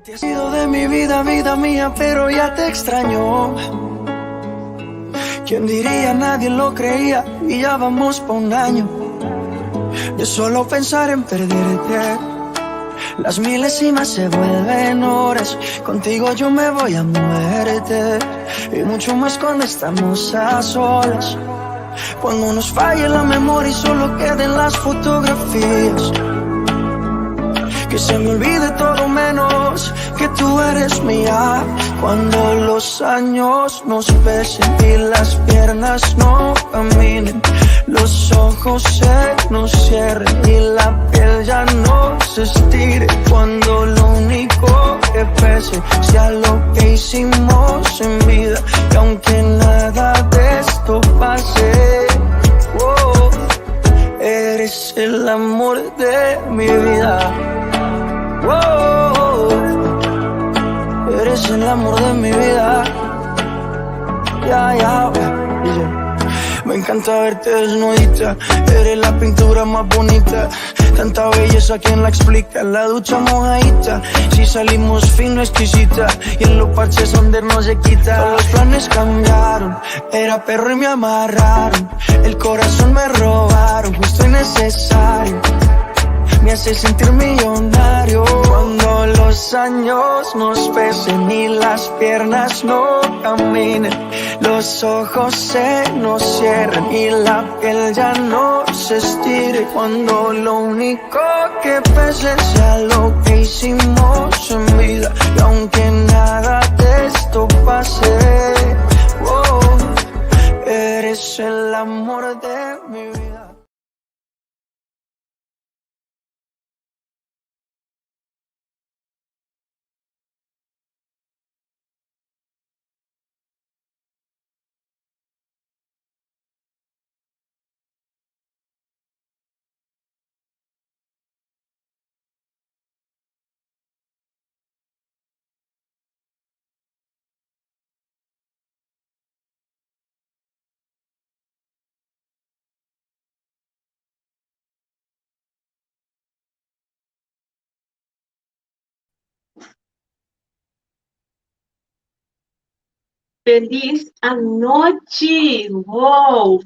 Te has ido de mi vida, vida mía, pero ya te extraño. ¿Quién diría? Nadie lo creía y ya vamos pa' un año. De solo pensar en perderte. Las milésimas se vuelven horas. Contigo yo me voy a muerte. Y mucho más cuando estamos a solas. Cuando nos falle la memoria y solo queden las fotografías. Que se me olvide todo menos que tú eres mía. Cuando los años nos pesen y las piernas no caminen, los ojos se nos cierren y la piel ya no se estire. Cuando lo único que pese sea lo que hicimos en vida. Y aunque nada de esto pase, oh, eres el amor de mi vida. Oh, eres el amor de mi vida. Ya, ya, dice. Me encanta verte desnudita. Eres la pintura más bonita. Tanta belleza, ¿quién la explica? La ducha mojadita. Si salimos fino, exquisita. Y en los parches donde no se quita. Todos los planes cambiaron. Era perro y me amarraron. El corazón me robaron. Justo y necesario. Me hace sentir millonario. Cuando los años nos pesen y las piernas no caminen, los ojos se nos cierren y la piel ya no se estire. Cuando lo único que pese sea lo que hicimos en vida. Y aunque nada de esto pase, oh, eres el amor de mi vida. Feliz anochi! Wow!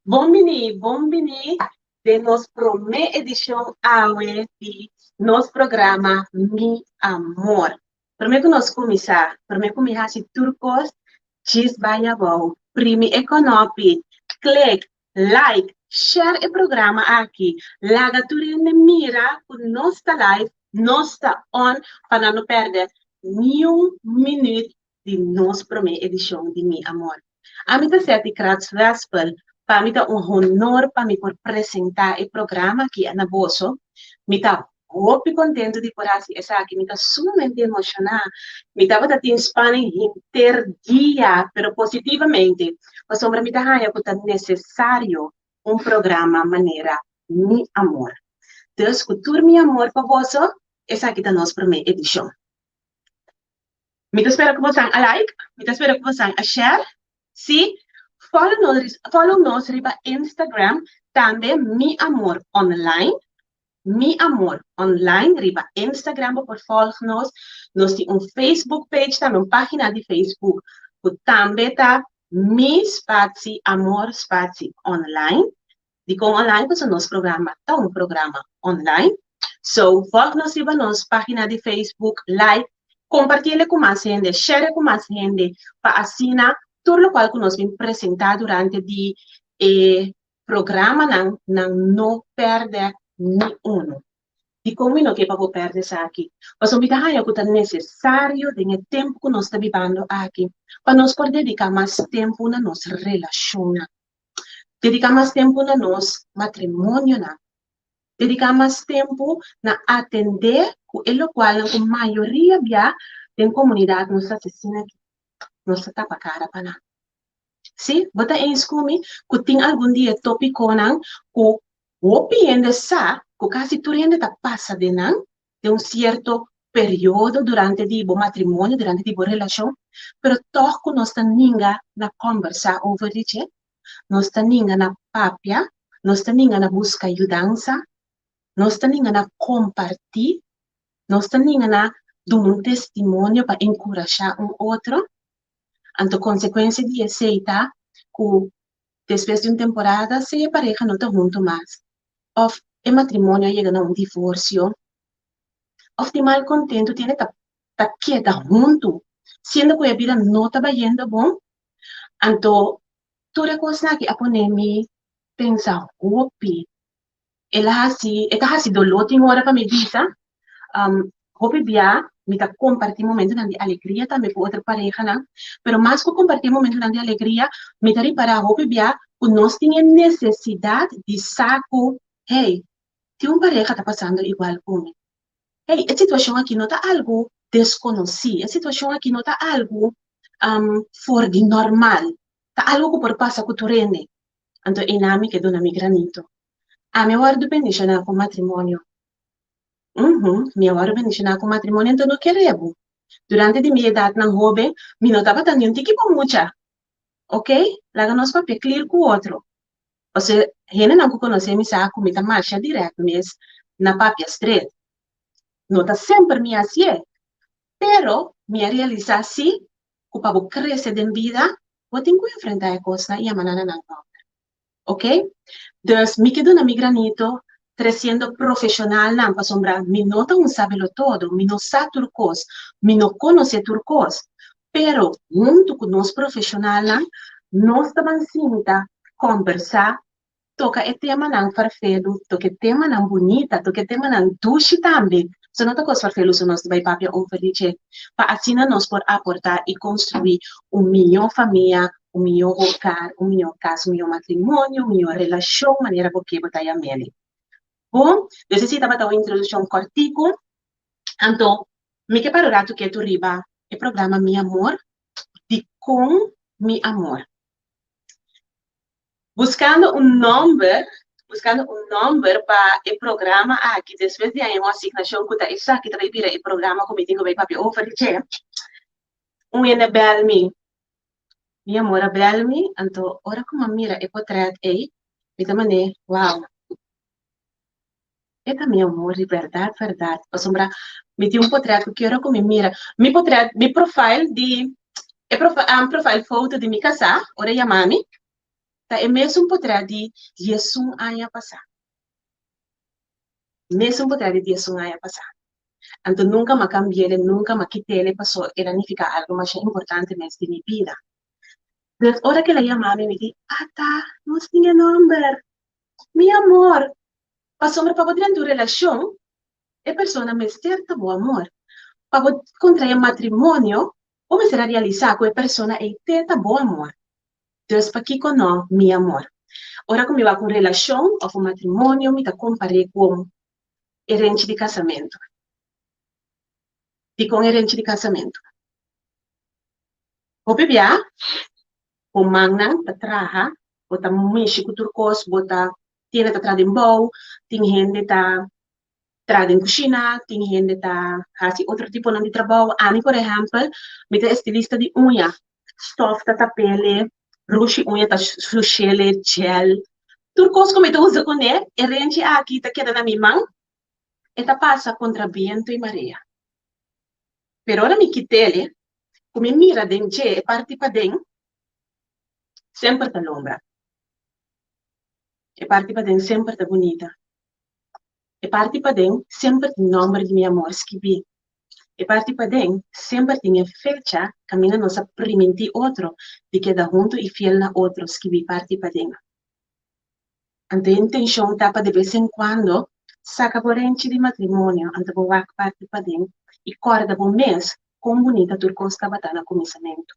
Bon bini, bon bini den nos promé edishon awe di nos programa Mi Amor. Promé ku nos kuminsá, promé ku mi hasi tur kos, djis bai abou, primi e konopi, klik, like, share e programa aki, laga tur hende mira ku nos ta live, nos ta on pa nan no pèrdè niun minüt di nos promé edishon di Mi Amor. Ami ta Setty Kratz Wespel, pa mi ta un honor pa mi por presentá e programa aki na boso. Mi ta Hopi kontentu di por hasi esaki, mi ta sumamente emoshoná. Mi tabata tin spanning henter dia, pero positivamente, pasobra mi ta haña ku ta nesesario un programa manera Mi Amor. Dus ku tur mi amor pa boso, esaki ta nos promé edishon. Mi ta spera ku bosan a like, mi ta spera ku bosan a share. Sí, follow nos, follow nos riba Instagram, tambe Mi Amor Online. Mi Amor Online riba Instagram bo por volg nos. Nos tin un Facebook page tambe, un pagina di Facebook ku tambe ta Mi Spatie Amor Spatie Online. Dikon online? Pasobra nos programa ta un programa online. So, volg nos riba nos pagina di Facebook, like, kompartiele ku mas hende, share ku mas hende, pa asina tur lokual ku nos bin presentá durante di e Programanan nan no pèrdè ni unu. Dikon mi no ke pa bo pèrdè esaki? Pasobra mi ta haña ku ta nesesario den e tempu ku nos ta bibando aki pa nos por dediká mas tempu na nos relashonnan, dediká mas tempu na nos matrimonionan, dediká mas tempu na atendé ku e lokualnan ku mayoria bia den komunidat nos ta hasi asina aki, nos ta tapa kara pa nan. Sí, bo ta eens ku mi ku tin algun di e tópikonan ku hopi hende sa ku kasi tur hende ta pasa den nan den un sierto periodo durante di bo matrimonio, durante di bo relashon, pero tòg ku nos ta ninga na kòmbersá over di dje, nos ta ninga na papia, nos ta ninga na buska yudansa, nos ta ninga na kompartí, nos ta ninga na Duna un testimonio pa enkurashá un otro. Anto konsekuensia di esei ta ku despues di un temporada si e pareha no ta huntu mas òf e matrimonio a yega na un divorsio òf tin mal kontentu tiene ta ta keda huntu siendo ku e bida no ta bayendo bon. Anto tur e kosnan aki a pone mi pensa hopi. El a hasi, e ta hasi doló tin ora pa mi bisa. Hopi bia mi ta kompartí momentunan di alegria tambe ku otro parehanan, pero mas ku kompartí momentunan di alegria, mi ta ripará hopi bia ku nos tin e nesesidat di sa ku, hey, tin un pareha ta pasando igual ku mi. Hey, e situashon aki no ta algu deskonosí, e situashon aki no ta algu for di normal, ta algu ku por pasa ku tur hende. Anto einan mi ke duna mi granito. Ami a wòrdu bendishoná ku matrimonio. Uhum, mi a wòrdu bendishoná ku matrimonio, anto no kere bo. Durante di mi edatnan hóben, mi no tabata niun tiki bo mucha. Oke, laga nos papia klir ku otro. Pasobra hendenan ku konosé mi sa ku mi ta masha dirèkt mes na papia stret. No ta semper mi hasié, pero mi a realisá sí ku pa bo krese den bida, bo tin ku enfrentá e kosnan i yama nan na nan nòmber. Ok? Dus mi ke duna mi granito tresiendo profeshonalnan pasobra mi no ta un sabelotodo, mi no sa tur kos, mi no konosé tur kos, pero huntu ku nos profeshonalnan nos ta ban sinta kòmbersá Toka e temanan farfelu, toka e temanan bunita, toka e temanan dushi tambe. So no ta kos farfelu so nos ta bai papia over di dje, pa asina nos por aportá i konstruí un mihó famia, un mihó hogar, un mihó kas, un mihó matrimonio, un mihó relashon, manera bo ke bo ta yam'el. Bon, dus esei tabata un introdukshon kòrtiku. Anto, mi ke para un ratu ketu riba e programa Mi Amor, Dikon Mi Amor? Buscando un nomber, buscando un nomber pa e programa aki despues di haña un asignacion cu ta esaki ta bay bira e programa cu mi tin cu bay papia over di dje. Un hende a bel mi, mi amor a bel mi, anto ora cu mi a mira e potret ey, mi ta mane, wow, E ta mi amor di bèrdat bèrdat pasobra mi tin un potrèt ku ki ora ku mi mira mi potrèt mi profile di e profile foto di mi kasá ora e yama mi ta e mesun potrèt di diesun aña pasá mesun potrèt di diesun aña pasá anto nunka mi a kambi'el nunka mi a kit'el paso el a nifiká algu masha importante mes di mi bida dus ora ku el a yama mi mi di ata nos tin e nòmber Mi amor! Pasobra pa bo drenta un relashon, e persona mester ta bo amor. Pa bo kontrae matrimonio, bo mester a realisá ku e persona ei te ta bo amor. Dus pakiko no mi amor? Ora ku mi wak un relashon òf un matrimonio mi ta kompar'é ku e renchi di kasamentu. Dikon e renchi di kasamentu? Hopi bia Bo mannan ta traha, bo ta mishi ku tur kos, bo ta tin hende ta traha den bou, tin hende ta traha den kushina, tin hende ta hasi otro tiponan di trabou. Ami por ehèmpel, mi ta estilista di uña, stòf ta tap'ele, rushi uña ta slush'ele, gel, tur kos ku mi ta usa kuné, e renchi aki ta keda na mi man, e ta pasa kontra bientu i marea. Pero ora mi kit'ele, ku mi mira den dje e parti paden semper ta lombra. E parti paden semper ta bunita. E parti paden semper tin nòmber di mi amor skibí. E parti paden semper tin e fecha kaminda nos a primintí otro di keda huntu i fiel na otro skibí parti paden. Anto e intenshon ta pa de bes en kuando saka bo renchi di matrimonio anto bo wak parti paden i kòrda bo mes kon bunita tur kos tabata na kuminsamentu.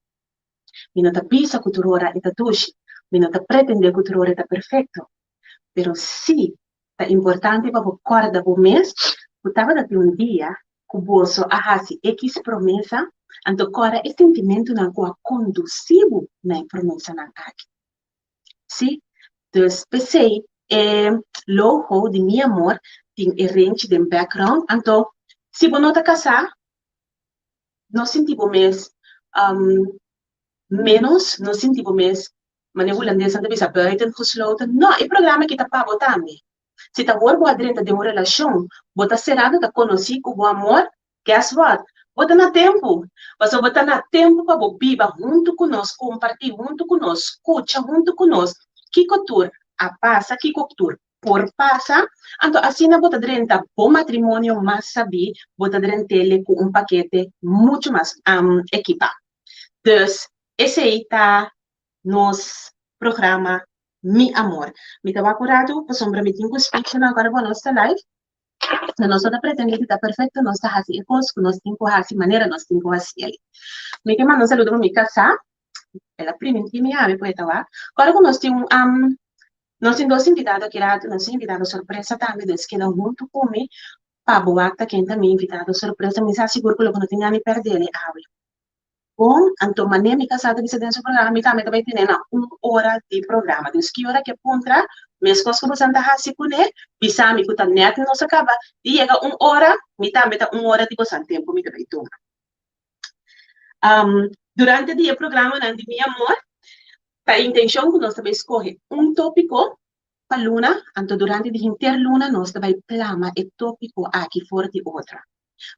Mi no ta bisa ku tur ora e ta dushi, mi no ta pretendé ku tur ora e ta perfekto, pero sí ta importante pa bo kòrda bo mes ku tabata tin un dia ku boso a hasi ekis promesa, anto kòrda e sentimentunan ku a kondusí bo na e promesanan aki. Sí, dus p'esei e logo di Mi Amor tin e renchi den background, anto si bo no ta kasá, no sinti bo mes ménos, no sinti bo mes, manera hulandesnan ta bisa buitengesloten, no, e programa aki ta pa bo tambe. Si ta awor bo a drenta den un relashon, bo ta será no ta konosí ku bo amor, guess what? Bo ta na tempu, pasobra bo ta na tempu pa bo biba huntu ku nos, kompartí huntu ku nos, skucha huntu ku nos kiko tur a pasa, kiko tur por pasa. Anto asina bo ta drenta bo matrimonio mas sabí, bo ta drent'el ku un pakete muchu mas ekipá. Dus, esei ta nos programa Mi Amor. Mi ta wak un ratu pasobra mi tin ku speech nan ora bo nos ta live. No nos no ta pretende di ta perfecto, nos ta hasi e kos ku nos tin ku hasi manera nos tin ku hasi el. Mi ke manda un saludo pa mi kasá, el a primintí mi ami ku e ta wak. Ora ku nos tin un nos tin dos invitado aki rato, nos tin invitado sorpresa tambe, dus keda huntu ku mi pa bo wak ta ken ta mi invitado sorpresa. Mi sa sigur ku lo bo no tin gana di pèrdè el awe. Bon, anto manera mi kasá ta bisa den su programa, mi tambe ta bai tene na un ora di programa. Dus ki ora ke puntra, meskos ku bosan ta hasi kuné, bisa mi ku ta nèt nos a kaba di yega un ora, mi tambe ta un ora di bosan tempu mi ta bai tuma. Durante di e programanan di Mi Amor, ta intenshon ku nos ta bai skohe un tópiko pa luna, anto durante di henter luna nos ta bai plama e tópiko aki for di otro.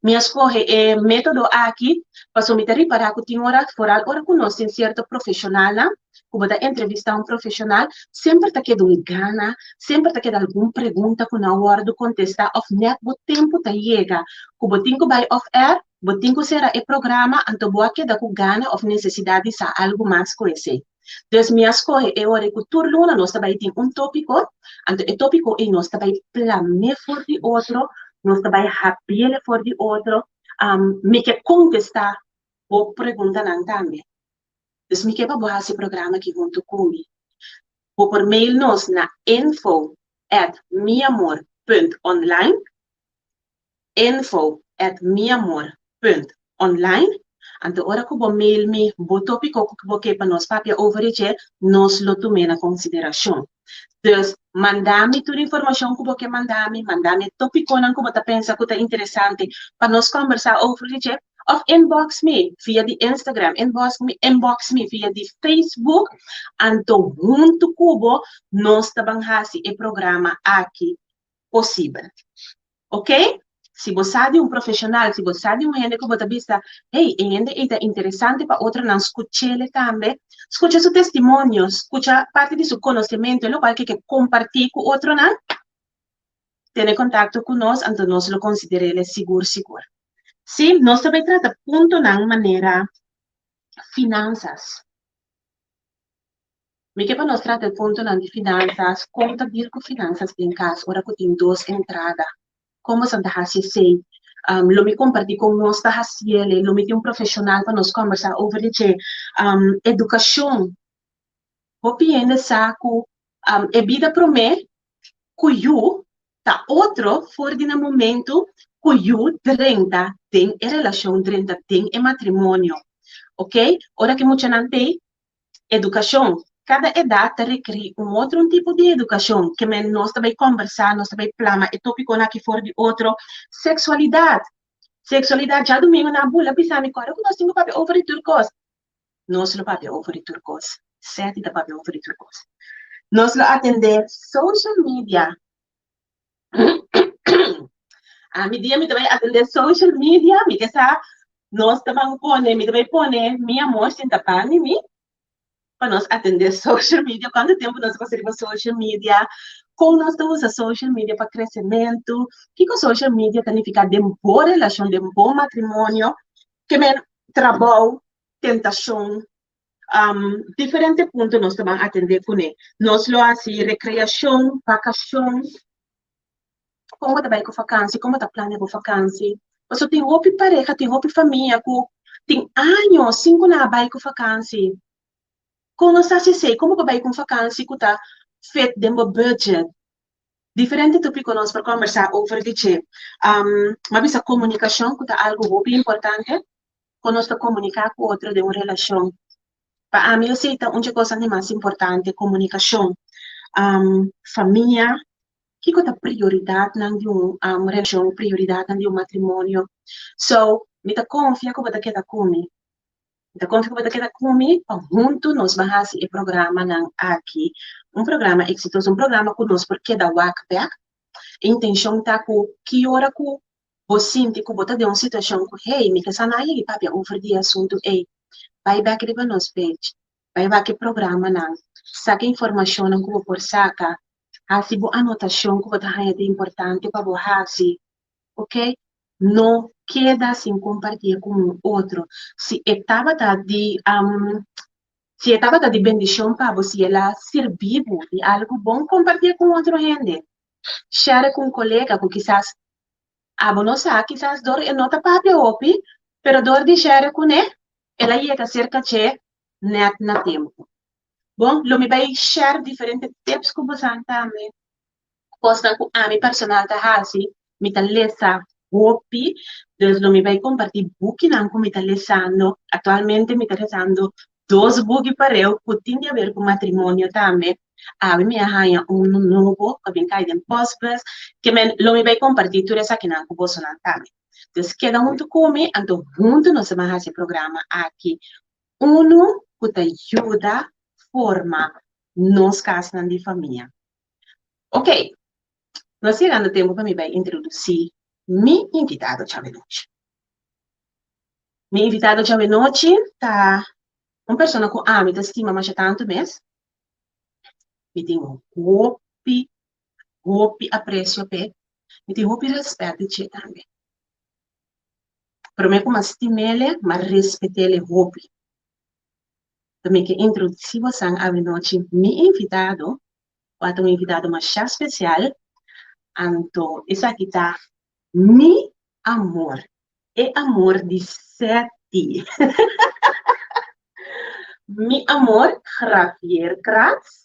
Mi a skohe e método aki pasobra mi ta ripará ku tin ora, foral ora ku nos tin sierto profeshonalnan, ku bo ta entrevistá un profeshonal, semper ta keda un gana, semper ta keda algun pregunta ku no a wòrdu kontestá òf nèt bo tempu ta yega ku bo tin ku bai off air, bo tin ku sera e programa, anto bo a keda ku gana òf nesesidat di sa algu mas ku esei. Dus mi a skohe e ora ku tur luna nos ta bai tin un tópiko, anto e tópiko ei nos ta bai plam'é for di otro, nos ta bai habi'é for di otro. Mi ke kontestá bo preguntanan tambe. Dus mi ke pa bo hasi e programa aki huntu ku mi. Bo por mail nos na info at miamor punt online. Info at miamor punt online. Anto ora ku bo mail mi bo topiko ku bo ke pa nos papia over di dje, nos lo tum'é na konsiderashon. Dus, manda mi tur informashon ku bo ke manda mi, manda mi e topikonan ku bo ta pensa ku ta interesante pa nos kòmbersá over di dje, òf inbox mi via di Instagram, inbox mi inbox mi via di Facebook, anto huntu ku bo nos ta ban hasi e programa aki posibel. Ok? Si bo sa di un profesional, si bo sa di un hende ku bo ta bisa, hey, e hende ei ta interesante pa otronan skuch'ele tambe, skucha su testimonio, skucha parti di su konosementu, e lokual ke ke kompartí ku otronan, tene kontakto ku nos, anto nos lo konsider'ele sigur sigur. Sí, nos ta bai trata puntonan manera finansas. Mi ke pa nos trata e puntonan di finansas, kon ta dir ku finansas den kas ora ku tin dos entrada, kon boso ta hasi esei? Lo mi kompartí kon nos ta hasiel, lo mi tin un profeshonal pa nos kòmbersá over di dje. Edukashon, hopi hende sa ku e bida promé ku yu ta otro for di na momentu ku yu drenta den e relashon, drenta den e matrimonio. Oke, ora ku e muchanan t'ei, Edukashon. Kada edat ta rekerí un otro un tipo di edukashon, ke men nos ta bai kòmbersá, nos ta bai plama e tópikonan aki for di otro. Seksualidat. Seksualidat, djadumingu nan a bula bisa mi kòrda ku nos tin ku papia over di tur kos. Nos lo papia over di tur kos. Seti ta papia over di tur kos. Nos lo atendé social media. Ami dia mi ta bai atendé social media, mi ke sa nos ta ban pone, mi ta bai pone mi amor sinta pan di mi pa nos atendé social media, kuantu tempu nos ta pasa riba social media, kon nos ta usa social media pa kresementu, kiko social media ta nifiká den bo relashon, den bo matrimonio, ke men trabou, tentashon, Diferente punto nos ta ban atendé kuné. Nos lo hasi rekreashon, vakashon, kon bo ta bai ku fakansi, kon bo ta plania bo fakansi. Pasobra tin hopi pareha, tin hopi famia ku tin años sin ku nan a bai ku fakansi. Kon nos ta hasi esei? Kon bo por bai ku un fakansi ku ta fit den bo budget? Diferente topiko nos por kòmbersá over di dje. Mi a bisa komunikashon ku ta algu hopi importante. Kon nos ta komuniká ku otro den un relashon. Pa ami esei ta un dje kosnan di mas importante, komunikashon. Famia, kiko ta prioridatnan di un relashon, prioridatnan di un matrimonio. So, mi ta konfia ku bo ta keda ku mi. Mi ta konfia ku bo ta keda ku mi pa huntu nos ban hasi e programanan aki un programa eksitoso, un programa ku nos por keda wak bèk. E intenshon ta ku ki ora ku. Bo sinti ku bo ta den un situashon ku, hey, mi ke sa na yegi papia over di e asuntu ei, bai bek riba nos page, bai wak e programanan, saka informashonnan ku bo por saka, hasi bo anotashon ku bo ta haña ta importante pa bo hasi, ok? No keda sin kompartié ku un otro. Si e tabata di si e tabata di bendishon pa bo, si el a sirbi bo di algu bon, kompartié ku un otro hende. Share ku un kolega ku kisas abo no sa, kisas dor e no ta papia hopi, pero dor di share kuné, el a yega serka dje nèt na tempu. Bon, lo mi bai share diferente tips ku bosan tambe, kosnan ku ami personal ta hasi, mi ta lesa hopi, dus lo mi bai kompartí bukinan ku mi ta lesando. Aktualmente mi ta lesando dos buki pareu ku tin di aber ku matrimonio tambe. Awe mi a haña unu nobo ku a bin kai den postbus, ke men lo mi bai kompartí tur esakinan ku bosonan tambe. Dus keda huntu ku mi, anto huntu nos ta ban hasi e programa aki unu ku ta yuda forma nos kasnan di famia. Ok, nos yegando tempu pa mi bai introdusí mi invitado djawe nochi. Mi invitado djawe nochi ta un persona ku ami ta stima masha tantu mes. Mi tin hopi, hopi apresio p'e. Mi tin hopi rèspèt di dje tambe. Promé ku m'a stim'el, m'a respet'el hopi. Ta mi ke introdusí bosan awenochi mi invitado, ku a ta un invitado masha spesial. Anto esaki ta mi amor, e amor di Seti. Mi amor, Gravier Kratz.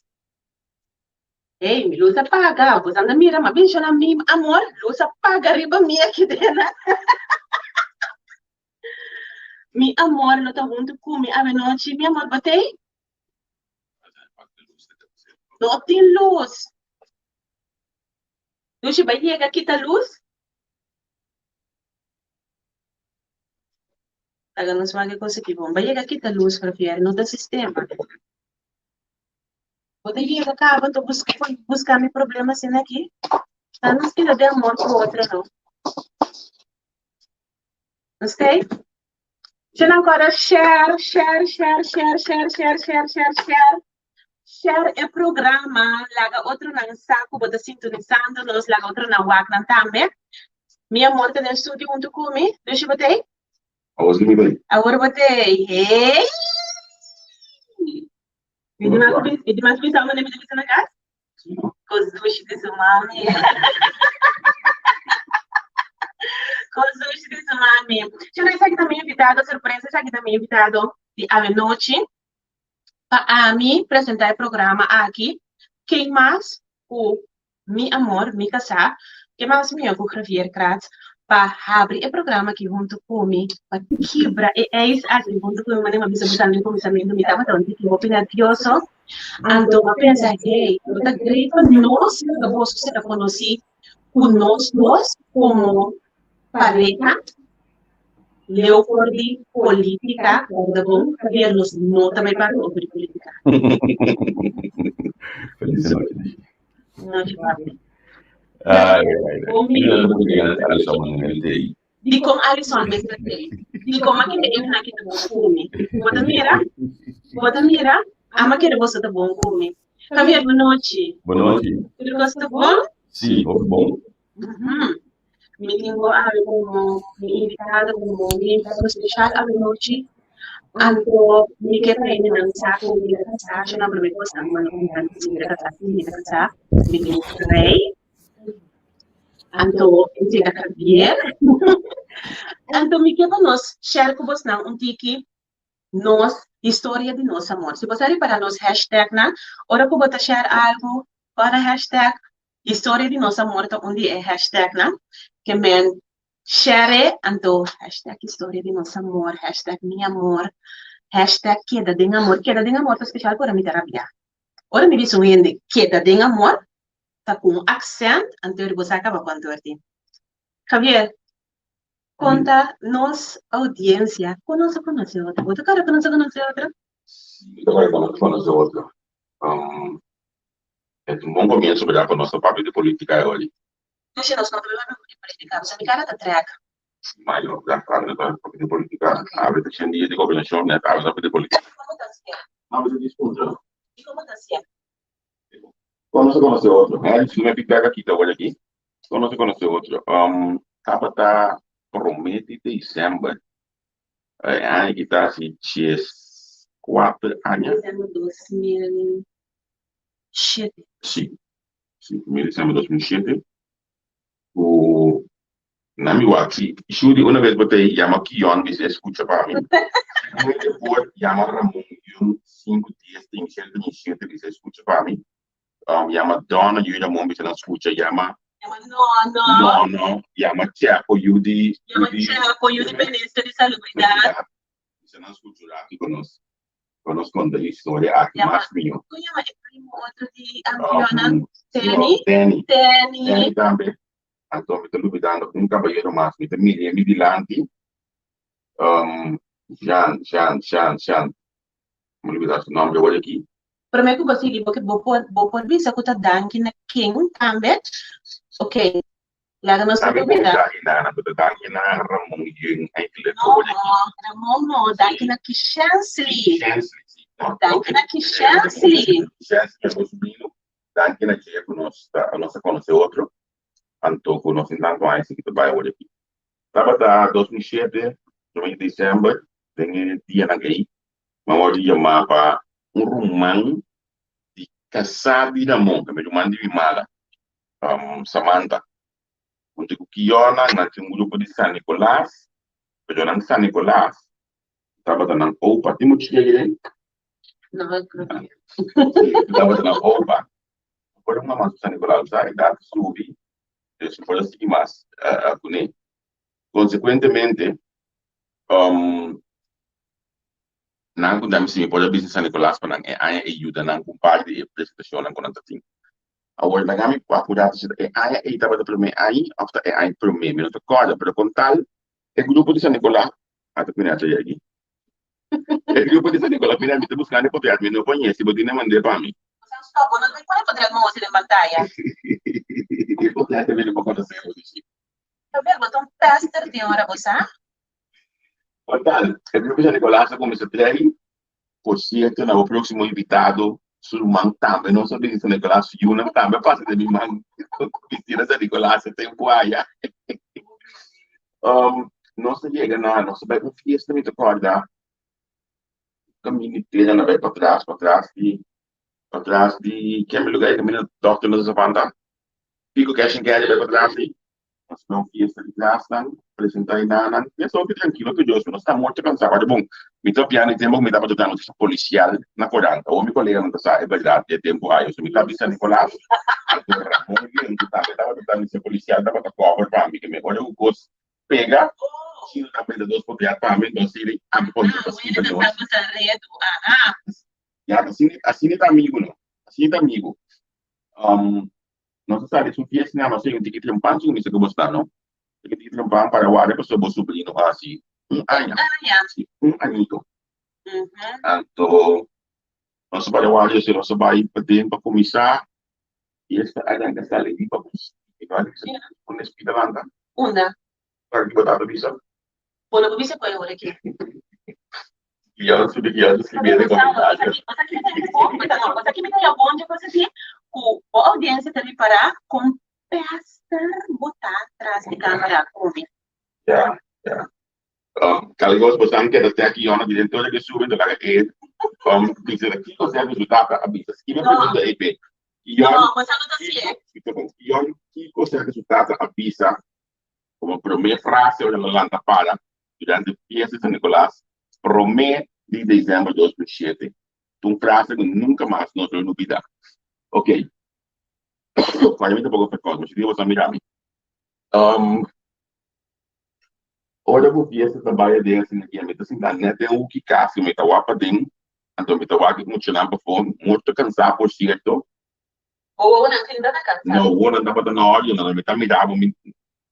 Hey, mi luz a paga. Bo anda mira, m'a menciona mi amor, luz a paga riba mi aki dena. Mi amor lo ta huntu ku mi avenochi. Mi amor, bo t'ei? No tin luz. Dushi, bai yega kita luz? Laga nos wak e kos aki bon. Bai yega kita luz, Javier, no ta sistema. Bo ta yega kaba ta buska buska mi problema asina aki. Ta nos keda den amor ku otro no. Nos kei? Shana ankora share, share, share, share, share, share, share, share, share. Share e programa, laga otronan sa ku bo ta sintonisando nos, laga otronan wak nan tambe. Mi amor ta den studio huntu ku mi. Dushi bo t'ei? Awor si mi bai. Awor bo t'ei. Hey! Mi di mas mi di mas bisa mi di bisa na kas? Kos dushi di su mami. Kos dushi di su mami. Chelo esaki ta mi invitado sorpresa, esaki ta mi invitado di awenochi. Pa ami presenta e programa aki, ken mas ku Mi amor, mi kasá, ke mas mihó ku Javier Kratz pa habri e programa aki huntu ku mi, pa kibra e ijs aki huntu ku mi. Manera mi a bisa bo tambe den kuminsamentu, mi tabata un tiki hopi nervioso, anto mi a pensa, hey, lo ta great pa nos pa boso sera konosí ku nos dos komo pareha, leu for di polítika, wòrda bon, Javier, nos no ta bai papia over di polítika. Feliz nochi. Nochi papi. Ai, ai, ai. Alison Dikon Alison mester tei? Dikon ma kere e aki ta bon ku mi? Bo ta mira? Bo ta mira? Ama kere boso ta bon ku mi. Javier, bon nochi. Bon nochi. Tur kos ta bon? Sí, hopi bon. Mi tin bo awe komo mi invitado, komo mi invitado spesial awe nochi. Anto mi ke pa hendenan sa ku mi ta kasá, shon nan promé kos nan manda un nan si mi ta kasá, si mi ta kasá, mi tin rei. Anto esei ta Javier. Anto mi ke pa nos share ku bosnan un tiki nos historia di nos amor. Si bo sa ripará nos hashtagnan, ora ku bo ta share algu, pone hashtag historia di nos amor ta un di e hashtagnan ke men Share anto hashtag historia di nos amor, hashtag mi amor, hashtag keda den amor. Keda den amor ta special pa ora mi ta rabia. Ora mi bisa un hende keda den amor, ta ku un accent, anto bo sa kaba ku anto tin. Javier, konta nos audiencia kon nos a konosé otro. Bo ta kòrda kon nos a konosé otro? Sí, mi ta kòrda kon nos a konosé otro. E ta un bon komienso, berdad, pa nos ta papia di politica e ora. Dusha nos no ta bai papia di politica, pasobra mi cara ta trek. Mayo, ya awe no ta papia di politica, awe ta shen dia di gobernacion net awe no ta papia di politica. Como ta siya? Awe ta dispunta. Y como ta siya? Con nos a conoce otro? Henry, si no me feedback a kita awor aki. Con nos a conoce otro? Um, tabata prome di december. E aña aki ta hasi 14 aña. December 2007. Si, si, prome december 2007. Ku na mi wak si Shudy una vez bo ta yama Kion bisa e skucha pa mi. Si un e por yama Ramon Jun sinku dies 37 37 bisa e skucha pa mi. Um, yama Donna yu Ramon bisa nan skucha yama Yama Nono. Nono, yama Chepo yu di Yama Chepo yu di Minister di Salubridat. Bisa nan skucha un ratu pa nos pa nos konta e historia aki Yama mas mihó. Kon yama e primo otro di Kiona? Um, Tenny? Tenny. Tenny. Tenny tambe. Anto mi ta lubidando un kabayero mas. Mi ta mir'é mi dilanti. Um, Jean, Jean, Jean, Jean. Mi lubidá su nomber awor aki. Promé ku bo sigui, bo bo por bo por bisa ku ta danki na ken tambe? Oké, laga nos no Tambe lubidá. bo danki na, bo ta danki na Ramon Jung enkele No, awor aki. Ramon no, danki na Kishensley. Kishensley, si. No, Danki oké. na Kishensley. Kishensley, e nos bino. Danki na dje ku nos ta nos a konosé otro. Anto ku nos tin tantu aña si ki ta bai awor aki. Tabata 2007, promé di december, den e dianan ei, mi a wòrdu yamá pa un ruman di kasá di Ramon, ta mi ruman di mi mala, Samantha. Huntu ku Kiona, nan tin un grupo di San Nicolas, pero nan San Nicolas tabata nan opa. Tin mucha chika aki den? No, creo que. Tabata nan opa. Por un mama San Nicolas sa edat subi, dus no por a sigui mas kuné. Konsekuentemente, nan ku mi si mi por a bisa San Nicolas pa nan e aña e yuda nan ku un par di e presentashonnan ku nan ta tin. Awor laga mi akordá si e aña ei tabata promé aña òf ta e aña promé, mi no ta kòrda, pero kon tal e grupo di San Nicolas a ta kuné a trae aki. E grupo di San Nicolas, mira mi ta buskando e potret, mi no por ñe, si bo tin e mand'é pa mi. Stop, bo no ta pone potret mosi den pantaya. E potret ta bini pa konosé bo, Lucy. Gabriel, bo ta un pester di ora, bo sa? Total, e grupo San Nicolas a cuminsa trahi. Por cierto, na bo proximo invitado, su ruman tambe nos a bini San Nicolas, su yunan tambe a pasa den mi man bisti na San Nicolas e tempo aya. Um, nos a yega na, nos a bai un fiesta, mi ta corda, caminda tera na bai patras, patras di, patras di, kende lugar e caminda dokter nos a levanta? Pico Cash and Carry bai patras di. Nos bai un fiesta di klasnan, presenta e nannan. Fiesta hopi trankilo ku Dios, nos ta mucho kansa. Ora bon, mi ta piano e tempo ku mi tabata dando notisia polisial na korant. Awor mi koleganan ta sa e bèrdat di e tempo ayo. So mi ta bisa Nicolas, anto Ramon Lienzo tambe tabata dando notisia polisial, tabata cover pa mi. Ora ku kos pega, Chino ta bende dos botella pa mi, entonces ami por ta skiba nos. Ya, asina, asina ta amigo no. Asina ta amigo. Um, Nos a sali su fiesta na nos a yega un tiki trempan su misa ku bo sta no. Yega un tiki trempan para warda pasobra bo sobrino a hasi un aña. Si, un añito. Anto nos a para warda esei nos a bai paden pa kuminsá fiesta a ranka sali riba bus. Un espita lanta. Unda? Para ki bo tata bisa? Bo no por bisa ku e ora aki. Guion subi guion ta scribi den comentario. Bo sa ki mi ta bon dje cosa aki? Ku bo audiencia ta ripará kon pester bo ta tras di camera ku mi. Ya, ya. Kal kos bo san keda stek guion aki den tur ke subi ta laga e bisa kiko sea ku su tata a bisa. Skibi e pregunta ei pe. Guion, No, bo sa no ta si'e. Guion, kiko sea ku su tata a bisa komo promé frase ora el a lanta para durante fiesta di San Nicolas promé di december 2007. Ta un frase ku nunka mas nos lo lubida. Ok, Cuando mi ta poko fekos, mi si boso a mira mi. Um, ora ku fiesta ta bai aden asina aki, mi ta sinta net den hoeki kasi, mi ta wak paden, anto mi ta wak e muchanan pafó, morto kansá por sierto. Bo wowonan sin ta kansá? No, wowonan tabata na òrdu, no, mi ta mira bo, mi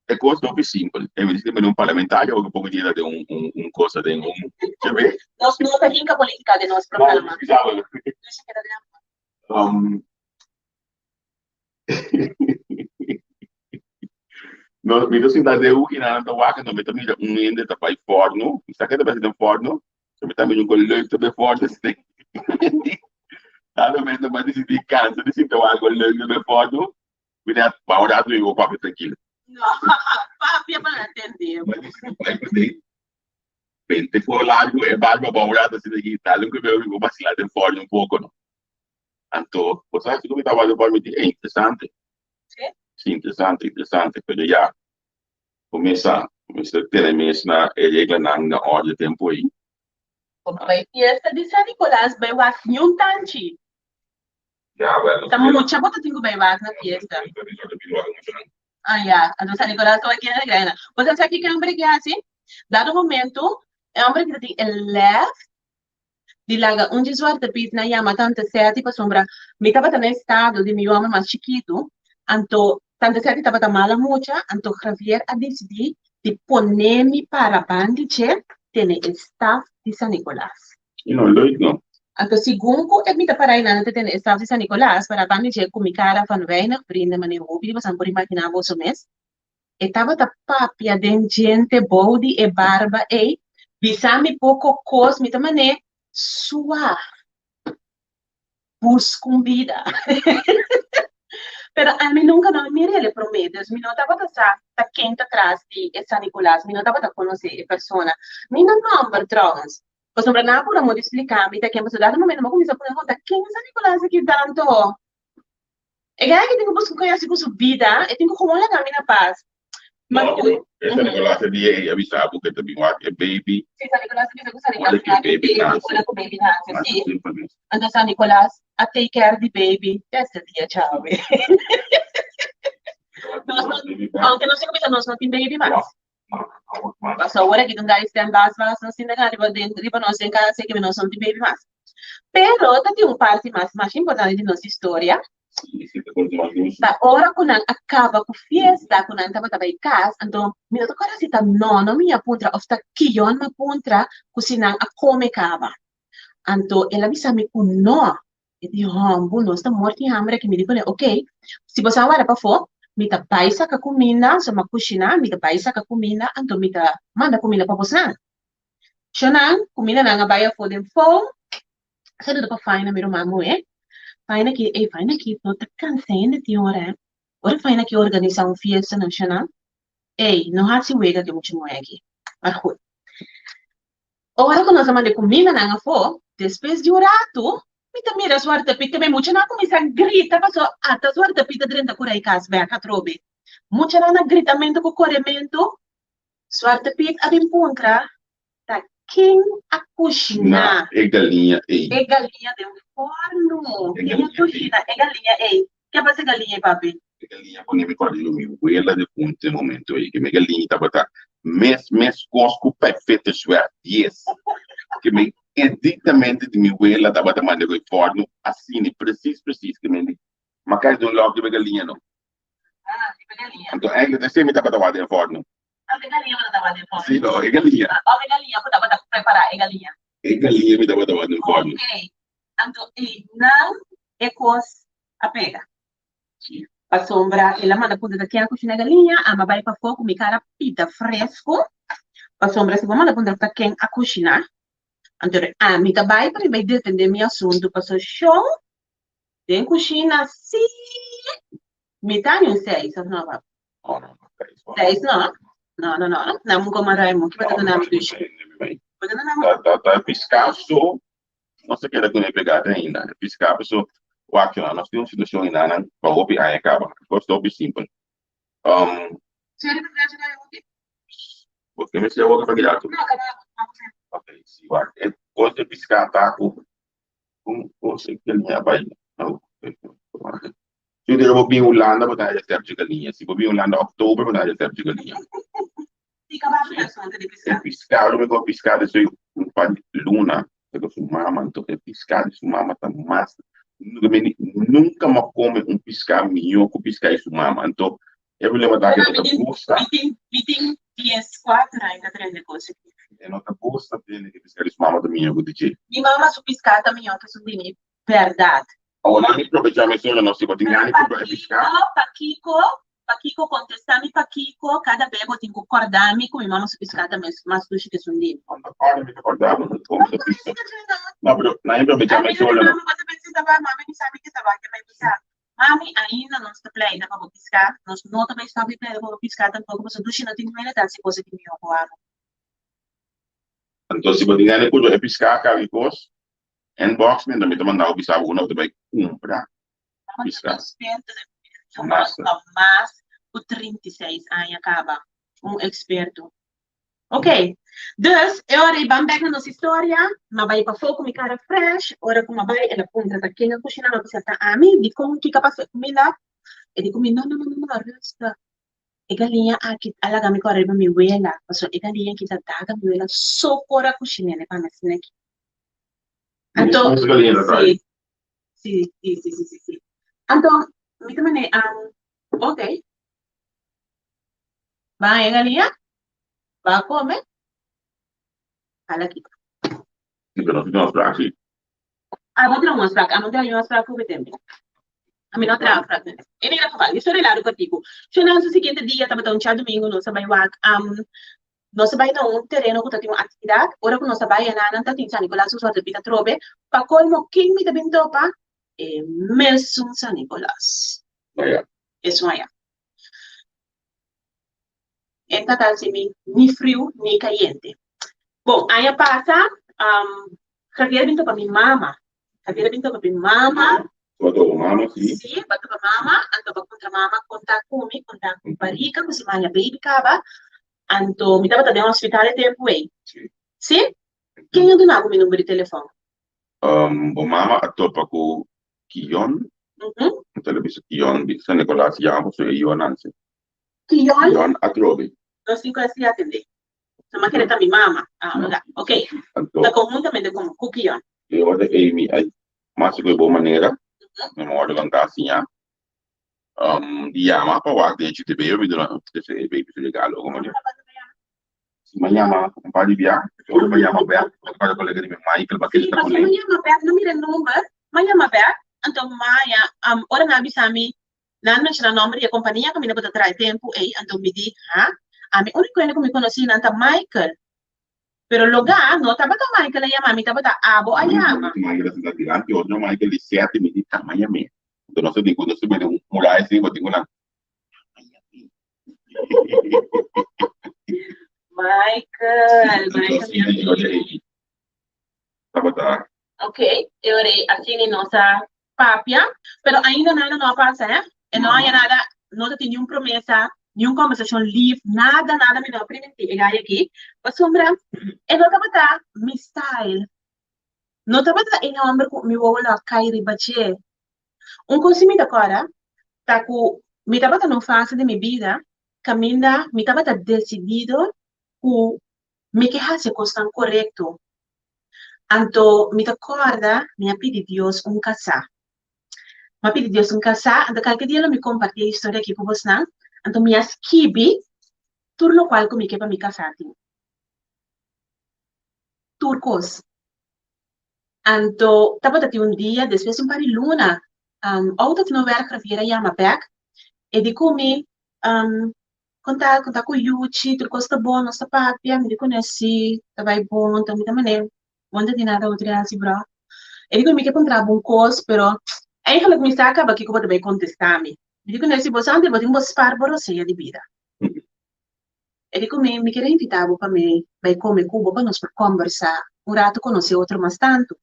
E kos ta hopi simpel. E mester bini un parlamentario ora ku poko dia ta den un un un cosa den un chebe. Nos no ta hinka politica den nos programa. Lucia keda den Um. No, mi ta sinta den hoek i nan ta wak, anto mi ta mira un hende ta bai fòrnu, mi sa ke ta bai hasi den fòrnu, so mi ta mira un kon leuk ta bai fòrnu asina. Dado momento mi a disidí kansa di sinta wak kon leuk ta bai fòrnu, mi di ba un ratu mi bo papia trankilo. No, papia pa nan tende bo. Mi a disidí bai paden, bente for largu e barba ba un ratu asina aki, dale un kebel mi bo basila den fòrnu un poko no. Anto, bo sa kiko mi tabata den fòrnu? Mi di, ey, interesante. Sí? Sí, interesante, interesante, pero ya, bo mes sa, bo mester tene mes na e reglanan na orde tempu ei. Bo bai fiesta di San Nicolas bai wak niun tanchi. Ya, well, nos Ta mucha bo ta tin ku bai wak na fiesta. Ah, ya. Anto San Nicolas ta wak kende grandi. Bo sa sa kiko e homber aki hasi? Dado momento, e homber aki ta tin e lef di laga un dje Zwarte Piet nan yama Tante Seti pasobra mi tabata na estado di mi yu homber mas chikitu, anto Tante Seti tabata mala mucha, anto Javier a disidí di pone mi para bandi dje tene e staf di San Nicolas. I no leuk no. Anto segun ku e mi ta para einan ta tene e staf di San Nicolas para bandi dje ku mi kara van weinig vrienden manera hopi di boso por imaginá boso mes, E tabata papia den djente bou di e barba ei, bisa mi poko kos, mi ta man'é sua. Buska un bida. Pero ami nunka no a mir'el e promé, dus mi no tabata sa ta ken ta tras di e San Nicolas, mi no tabata konosé e persona, ni nan nòmber trouwens. Pasobra nan a pura modo di splika mi ta ken, pasobra dado momento mi a kuminsá pone kon ta ken San Nicolas aki tanto. E gana ki tin ku buska ku hasi ku su bida, e tin ku gewoon laga mi na pas. Ma No, ku pero e San Nicolas e dia ei a bisa bo ku e ta bin wak e baby. Si, San Nicolas a bisa ku San Ora Nicolas ku e wak e baby baby, nase. ora ku baby nase, Masha si. simpel mes. Anto San Nicolas a take care di baby te hasta dia djawe. Nos no, aunke nos tin ku bisa nos no tin baby mas. Pasobra awor aki tin guys den bas bas nos tin riba den riba nos den kas ke nos no tin baby mas. Pero ta tin un parti mas masha importante di nos historia. Ta ora ku nan a kaba ku fiesta ku nan tabata bai kas anto mi no ta kòrda si ta nono mi a puntra òf ta kion mi a puntra ku si nan a kome kaba. Anto el a bisa mi ku no. E di, Hòmbu, nos ta morti hamber aki. Mi di kuné, Okey, si bo sa wara pafó, mi ta bai saka kuminda, so mi a kushiná, mi ta bai saka kuminda, anto mi ta manda kuminda pa bosnan. Shonnan, kumindanan a bai afó den fou. Saludo pa Faina, mi ruman muhé. Faina ki, ey, Faina ki no ta kansa hende tin ora, eh. Ora Faina ki organisá un fiesta nan, shonnan, ey, no hasi wega ku e mucha muhé aki. Maar goed. Ora ku nos a manda e kumindanan afó, despues di un ratu, mi ta mira Zwarte Piet keme muchanan a kuminsá grita pasobra ata Zwarte Piet a drenta kura e kas bèk atrobe. Muchanan na gritamentu ku korementu, Zwarte Piet a bin puntra ta ken a kushiná Na e galiña ei. e galiña den fòrnu. E Ken a galiña ei. kushiná e galiña ei? Ke a pasa e galiña ei, papi? E galiña pone mi kòrda di mi wela defuntu e momento ei, ke mi galiña tabata mes mes kos ku pèfete swèrt dies. Ke mi ediktamente di mi wela tabata manda ku e fòrnu asina, presis presis ke mi di ma kai di un lòk riba e galiña no. Ah, riba e galiña. Anto eigenlijk esei mi tabata wak den e fòrnu. Ah, e galiña bo tabata wak den e fòrnu? Si no, e galiña. Òf e galiña ku tabata prepará e galiña? E galiña mi tabata wak den fòrnu. Okey. Anto einan e kos a pega. Pasobra el a manda punta ta ken a kushina galiña, ami a bai pafó ku mi kara pita fresku, pasobra si bo manda punta ta ken a kushina, anto ami ta bai pa mi bai defendé mi asuntu, pasobra shon den kushina sí mi ta ni un seis òf no papa? Seis no? No, no, no, nan mun koma Raymond, ki bo ta duna mi dushi? Bo ta duna mi? Ta piská so Nos ta keda kuné pegá ainda. E piská paso wak nan nos tin un situashon enanan pa hopi aña kaba. E kos ta hopi simpel. Um, Sorry, pa gracia na hopi. Bo ke mester hopi pa keda tu? No, kaba Ok, si wak. E kos de piská ta ku un kos e galiña bai. Oh, Si bo bin Hulanda bo ta haña resèpt di galiña. Si bo bin Hulanda oktober bo ta haña resèpt di galiña. Si kaba ku asuntu di piská. E piská lo mehor piská di su un par di luna pero su mama anto e piská di su mama ta mas nunka mi a kome un piská mihó ku piská di su mama anto e problema ta ku e no ta gusta. Mi tin mi tin dies kuater aña ta trende kos aki. E no ta gusta tende ku e piská di su mama ta mihó ku di dje. Mi mama su piská ta mihó ku esun di mi bèrdat. Awor nan mi probechá mesora nos si bo tin gana di kumpra e piská. Pero pakiko pakiko. Pakiko kontestá mi pakiko kada be bo tin ku kòrda mi ku mi mama su piská ta mes mas dushi ku esun di mi. No ta kòrda mi ta kòrda bo no kon ta bisa. No pero nan e probechá mi sola no. Mami bo ta pensa ta ba mami mi sa mi ke ta ba ke mai bisa. Mami ainda nos ta pleita pa bo piská nos no ta bai stòp di pleita pa bo piská tampoko pasobra dushi no tin nuele ta hasi kos di mihó ku abo. Anto si bo tin gana di kumpra e piská kaki kos inbox mi anto mi ta manda bo bisa bo unda bo ta bai kumpra. Mama ta un experto den comida. Yo pa mas ku 36 aña kaba. Un experto. Ok, dus e ora ei ban bek na nos historia. M'a bai pafó ku mi kara fresh. Ora ku m'a bai el a puntra ta ken a kushiná. M'a bisa ta ami. Dikon kiko a pasa ku e kuminda? E di ku mi, no, no, no, no, no, rustig. E galiña aki a laga mi kòrda riba mi wela. Pasobra e galiña aki ta daga mi wela so por a kushin'é pa mi asina aki. Anto, si, Sí, sí, sí, sí, sí, sí. Anto, mi ta mane, um, ok. Ba e galiña, ba come, hala kita. Sí, pero no tin afspraak, sí. Ah, bo traha un afspraak. Ah, mi traha un afspraak ku tempo. A mi no traha afspraak. En ieder geval, mi storia largu kòrtiku. Shonnan su siguiente dia tabata un djadumingu, nos a bai wak, um, Nos a bai na un tereno ku ta tin un aktividat. Ora ku nos a bai anan, nan ta tin San Nicolas su suerte pita trobe. Pa kolmo, ken mi ta bin topa? E mesun San Nicolas. Esun aya. E ta ta hasi mi ni friu ni kayente. Bon, aña pasa, Javier a bin topa mi mama. Javier a bin topa mi mama. Bo topa mama, sí. Sí, bo topa mama. Anto bo puntra mama kon ta ku mi, kon ta ku barika, ku si maya baby kaba. Anto mi tabata den hospital e tempu ei. Sí. Sí? Ken a duna bo mi number di telefòn? Bo mama a topa ku Kion. Anto el a bisa Kion, bisa San Nicolas yama pasobra e yu a nanse. Kion? Kion atrobe. Nos tin ku a siña atendé. So m'a kere ta mi mama. Ah, oga. Ok. Anto. Ta konhuntamente ku ku Kion. E ora ei mi a mas ku e bon manera, mi a wòrdu lantá siña di yama pa wak. De hecho, te bebe mi duna e baby su regalo ora manera. Si mi a yama un par di bia, ora mi a yama bèk, mi ta kòrda kolega di mi Michael pa kere Sí, ta pasobra kuné. mi yama bèk, no mira e number, mi a yama bèk, anto maya, ora nan a bisa mi Nan menshona nomber di e kompania kaminda bo ta traha e tempu ei, anto mi di, Ha? Ami úniko hende ku mi konosí nan ta Michael. Pero logá no tabata Michael a yama mi, tabata abo a yama. Michael a sinta dilanti otro Michael di sète, mi di, Tama yam'é. Anto nos a di ku nos a bini un muraya así, bo tin ku nan, Tama yam'é. Michael, Anto Michael mi asina e ora amigu. ei tabata. Ok, e ora ei asina nos a papia, pero ainda nada no a pasa, hè? E no haya nada, no ta tin niun promesa, niun conversacion lief, nada, nada mi no a primintí e guy aki, pasobra e no tabata mi style, no tabata e homber cu mi wowo lo a cay riba dje. Un cos si mi ta corda ta cu mi tabata na un fase di mi bida caminda mi tabata decidido cu mi ke haci e cosnan corecto. Anto mi ta kòrda mi a pidi Dios un kasá. Mi a pidi Dios un kasá, anto kalke dia lo mi kompartí e historia akí ku bosnan. Anto mi a skibi tur lokual ku mi ke pa mi kasá tin. Tur kos. Anto tabata tin un dia, despues di un par di luna, out of nowhere Javier a yama bèk, e di ku mi, Kon ta, kon ta ku Yuchi, tur kos ta bon, nos ta papia, mi di kuné si, ta bai bon, anto mi ta manera, bo no ta tin nada otro di hasi bro. E di ku mi ke puntra bo un kos, pero eigenlijk mi sa kaba kiko bo ta bai kontestá mi. Mi di kuné si bo sa antes bo tin bo spar bo rosea di bida. E di ku mi, mi kere invitá bo pa mi bai kome ku bo pa nos por kòmbersá un ratu konosé otro mas tantu.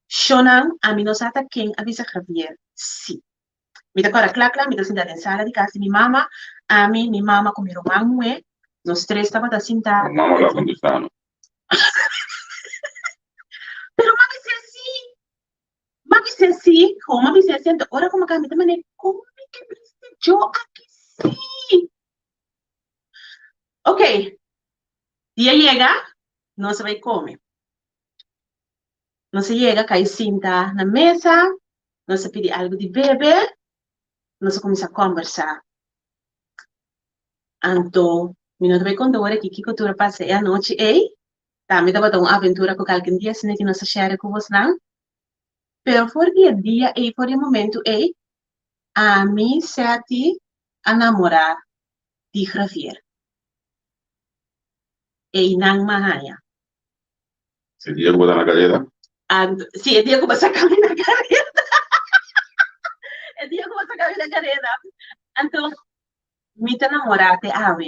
Shonnan, ami no sa ta ken a bisa Javier si. Mi ta kòrda kla kla, mi ta sinta den sala di kas di mi mama, ami, mi mama ku mi ruman muhé, nos tres tabata sinta. Bo mama lo a kontestá no. Pero m'a bis'é sí, m'a bis'é sí, ho m'a bis'é sí, anto ora ku mi kaba mi ta manera, kon mi ke bis'é yo aki sí? Ok, dia yega, nos a bai kome. Nos a yega kai sinta na mesa, nos a pidi algu di bebe, nos a kuminsá kòmbersá. Anto, mi no ta bai konta ora aki kiko tur a pasa e anochi ei. Tambe tabata un aventura ku kalken dia asina ki nos a share ku bosnan. Pero for di e dia ei, for di e momentu ei, ami, Seti, a namorá di Javier. Einan m'a haña. E dia ku bo ta na kareda? Anto, si, e dia ku bo saka mi na kareda. E dia ku bo saka mi na kareda. Anto, mi ta namorá te awe.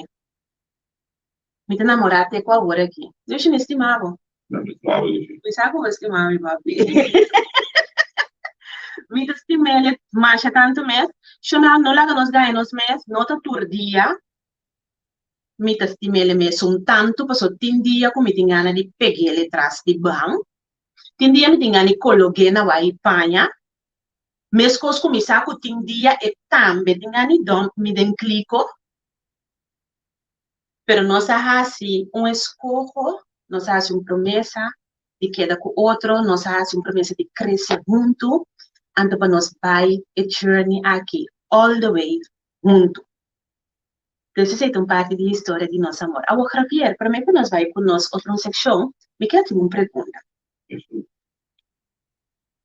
Mi ta namorá te ku awor aki. Dushi, mi stima bo. No, mi stima bo, Dushi. Mi sa ku bo stima mi, papi. Mi ta stim'el masha tantu mes. Shona, no laga nos gaña nos mes, no ta tur dia mi ta stim'el mesun tantu, pasobra tin dia ku mi tin gana di peg'el tras di ban. Tin dia mi tin gana di kolog'é na wai paña. Meskos ku mi sa ku tin dia e tambe tin gana di dòmp mi den kliko. Pero nos a hasi un eskoho, nos a hasi un promesa di keda ku otro, nos a hasi un promesa di krese huntu, anto pa nos bai e journey aki all the way huntu. Entonces esei ta un parti di historia di nos amor. Awor Javier, prome ku nos bai ku nos otro sekshon, mi ke hasi bo un pregunta.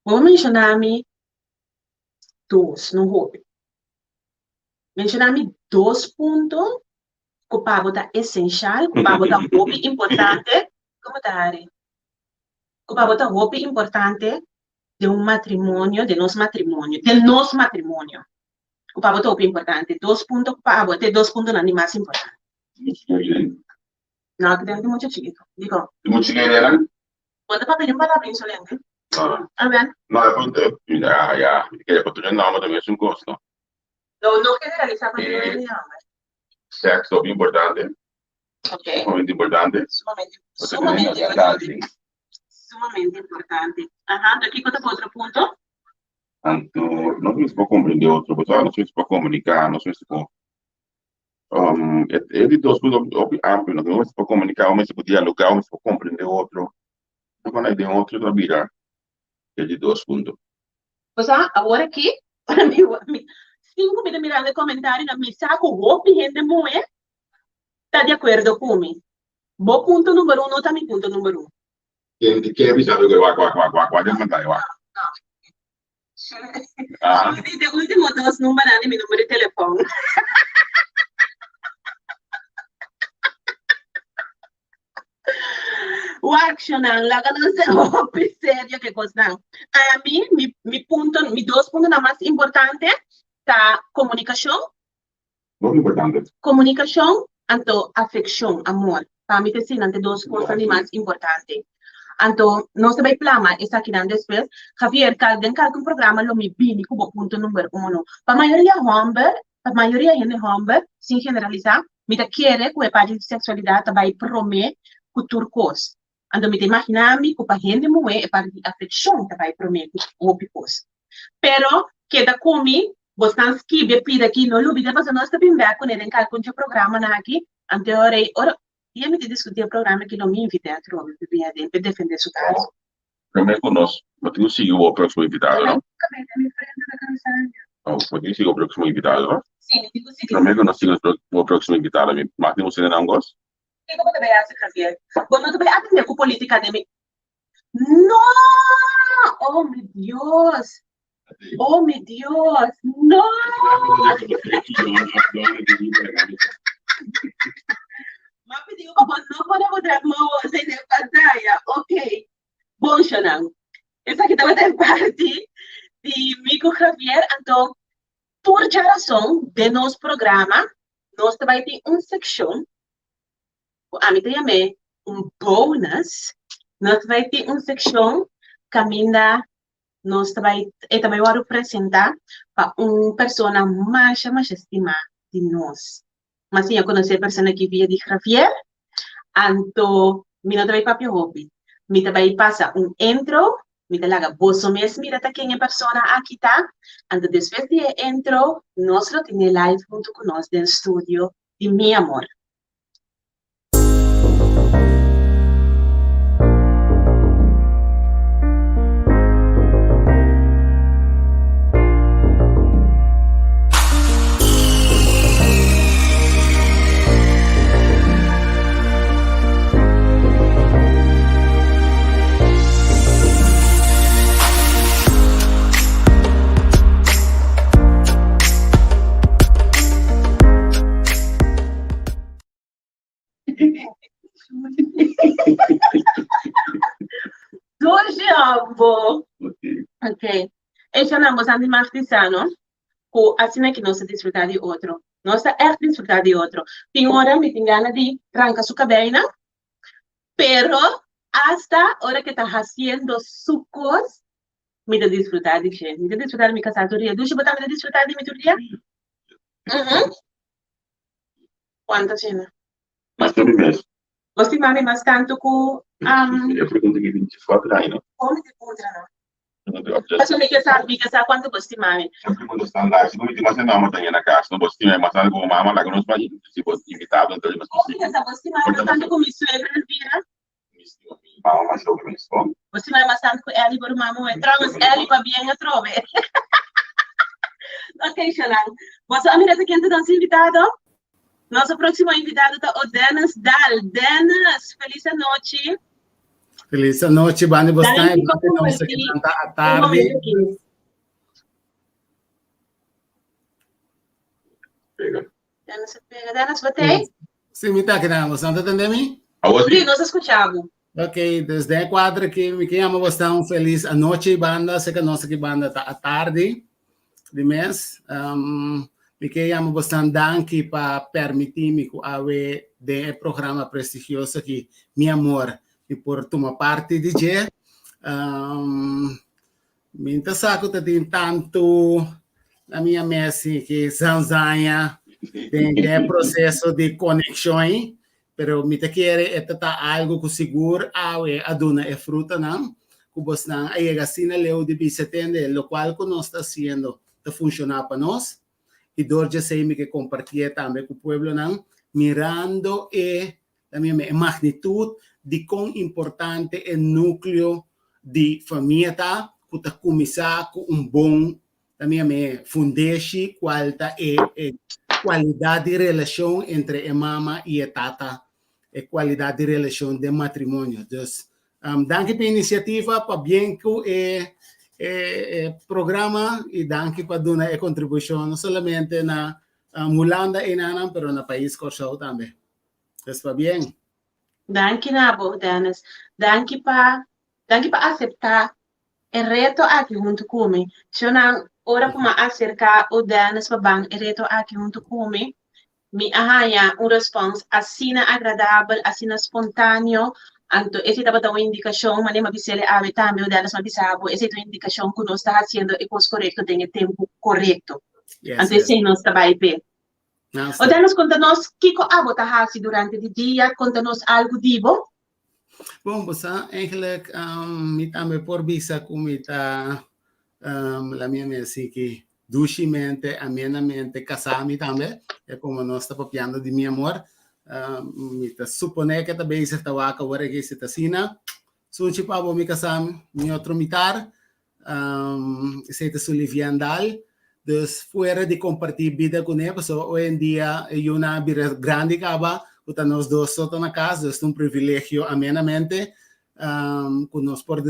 Bo a menshona mi dos, no hopi. Menshona mi dos punto ku pa bo ta esenshal, ku pa bo ta hopi importante, komo ta Harry? Ku pa bo ta hopi importante den un matrimonio, den nos matrimonio, den nos matrimonio. Ku pa bo ta hopi importante. Dos punto ku pa abo ta e dos puntonan di mas importante. No, aki den tin mucha chikitu. Dikon? Tin mucha chikitu? Bo ta papia di un palabra insolente? No. A ver. No, e punto, ya, ya, mi kere pa tur e nomber ta mesun kos, no? No, no generalisa pa tur e nomber. Sexo hopi importante. Ok. Sumamente importante. Sumamente, sumamente importante. Sumamente importante. Aha, anto kiko ta bo otro punto? Anto, nos mester por comprende otro, bo sa, nos mester por comunica, nos mester por e di dos punto hopi amplio, nos mester por comunica, nos mester por dialoga, nos mester por comprende otro. Nos por den otro ta bira e di dos punto. Bo sa, awor aki, ora mi mi sin ku mi ta mirando e comentarionan, mi sa ku hopi hende muhé ta di akuerdo ku mi. Bo punto number un no ta mi punto number un. Ken ken a bisa bo ku wak wak wak wak wak den pantaya wak? Ah. Di de último dos numbernan di mi number di telefòn. Wak shonan, laga nos ser hopi serio ke kosnan. Ami, mi, mi punto, mi dos puntonan mas importante ta komunikashon. Hopi importante. Komunikashon anto afekshon, amor. Pa mi ta eseinan ta e dos kosnan di mas importante. Anto nos ta bai plama esakinan despues. Javier, kal den kalke un programa lo mi bini ku bo punto number uno. Pa mayoria hòmber, pa mayoria hende hòmber, sin generalisá, mi ta kere ku e parti di seksualidat ta bai promé ku tur kos. Anto mi ta imaginá mi ku pa hende muhé e parti di afekshon ta bai promé ku hopi kos. Pero keda ku mi, bosnan skibi e pida aki, no lubida pasobra nos ta bin bek kuné den kalkun dje programanan aki, anto e ora ei ora dia mi ta diskutí e programa aki lo mi invit'é atrobe pa bin aden pa e defendé su kaso. Promé ku nos, bo tin ku sigui bo próksimo invitado, no? Kabei den mi frente ta kansa ya. Oh, bo tin ku sigui bo próksimo invitado, no? Sí, mi tin ku sigui. Promé ku nos sigui bo próksimo invitado, mi mag tin un sende nan kos? Kiko bo ta bai hasi, Javier? Bo no ta bai atendé ku polítika den mi No! Oh mi Dios! Oh mi Dios! No! M'a pidi bo pa no pone bo trèk mou den e pantaya. Ok. Bon shonan. Esaki tabata e parti di mi ku Javier. Anto tur djarason den nos programa nos ta bai tin un sekshon ku ami ta yam'é un bonus, nos ta bai tin un sekshon kaminda nos ta bai, e ta bai wòrdu presentá pa un persona masha masha stimá di nos. Mi a siña konosé e persona aki via di Javier, anto mi no ta bai papia hopi. Mi ta bai pasa un intro, mi ta laga boso mes mira ta ken e persona aki ta, anto despues di e intro nos lo tene live huntu ku nos den studio di Mi Amor. Ok. Eshanan boso a mag di sa no, ku asina ki nos ta disfrutá di otro. Nos ta ègt disfrutá di otro. Tin ora mi tin gana di ranka su kabeinan, pero asta ora ku e ta hasiendo su kos, mi ta disfrutá di dje. Mi ta disfrutá di mi kasá tur dia. Dushi, bo tambe ta disfrutá di mi tur dia? Uhuh. Kuantu asina? Mas ta mi mes. Bo stima mi mas tantu ku E pregunta ki bin djis aña, no? Kon mi ta puntra no? Pasobra mi ke sa, mi ke sa kuantu bo stima mi. E pregunta standaard. Si bo miti mas e nòmber ta na kas, no? Bo stima mi mas tantu ku bo mama, laga nos bai si bo invitado anto mas Kon mi ke sa bo stima mi mas tantu ku mi suegra Elvira? Mi stima mi mama mas hopi mes, bon? Bo stima mi mas tantu ku Elly, bo ruman muhé. Trouwens, Elly pabien atrobe. Ok, Shalan. Boso a mira ta ken ta nos invitado? Nos próximo invitado ta o Dennis Dal. Dennis, feliz anochi. Feliz anochi, bandi bosnan. Danki pa Nos compartir ta a e tarde. momento aki. Pega. Dennis a pega. Dennis, bo tei? Si, mi ta aki nan. Bosnan ta tende mi? Awor Sí, sí. nos a scucha bo. Ok, dus den e kuadro aki mi ke yama bosnan un feliz anochi banda. Sé ke nos aki banda ta a tardi di mes. Um, mi ke yama bosnan danki pa permití mi ku awe den e programa prestigioso aki, Mi Amor, mi por tuma parti di dje. Um, mi ta sa ku ta tin tantu na mi mes ki zanzaña den e proseso di konekshon Pero mi ta kere e ta ta algo ku sigur awe a duna e frutanan ku bosnan a yega asina leu di bisa tende lokual ku nos ta hasiendo ta funshoná pa nos i dor djesei mi ke kompartié tambe ku pueblonan mirando e e magnitut di kon importante e nukleo di famia ta ku ta kuminsá ku un bon Ta mi ame fundeshi cual ta e e cualidad di relacion entre e mama y e tata, e cualidad di relacion den matrimonio. Dus danki pa e iniciativa, pabien cu e e e programa y danki pa duna e contribucion no solamente na Hulanda enanan pero na pais Corsou tambe. Dus pabien. Danki na bo Dennis. Danki pa danki pa acepta E reto aki huntu ku mi. Shownan, ora ku mi a aserká o Dennis pa ban e reto aki huntu ku mi, mi a haña un respons asina agradabel, asina spontaneo, anto esei tabata un indikashon, manera mi a bis'el awe tambe, o Dennis mi a bisa bo, esei ta un indikashon ku nos ta hasiendo e kos korekto den e tempu korekto. Anto esei nos ta bai p'e. O Dennis, konta nos kiko abo ta hasi durante di dia, konta nos algu di bo. Bon, bo sa, eigenlijk mi tambe por bisa ku mi ta la mi a si ki dushimente, amenamente kasá mi tambe, e komo nos ta papiando di mi amor, mi ta suponé ke ta bezig ta wak awor aki si ta asina, sunchi pa bo mi kasá mi otro mitar, Esei ta su liviandal. Dus fuera di kompartí bida kuné, pasobra hoy en dia e yunan a bira grandi kaba, ku ta nos dos so ta na kas, dus ta un privilegio amenamente ku nos por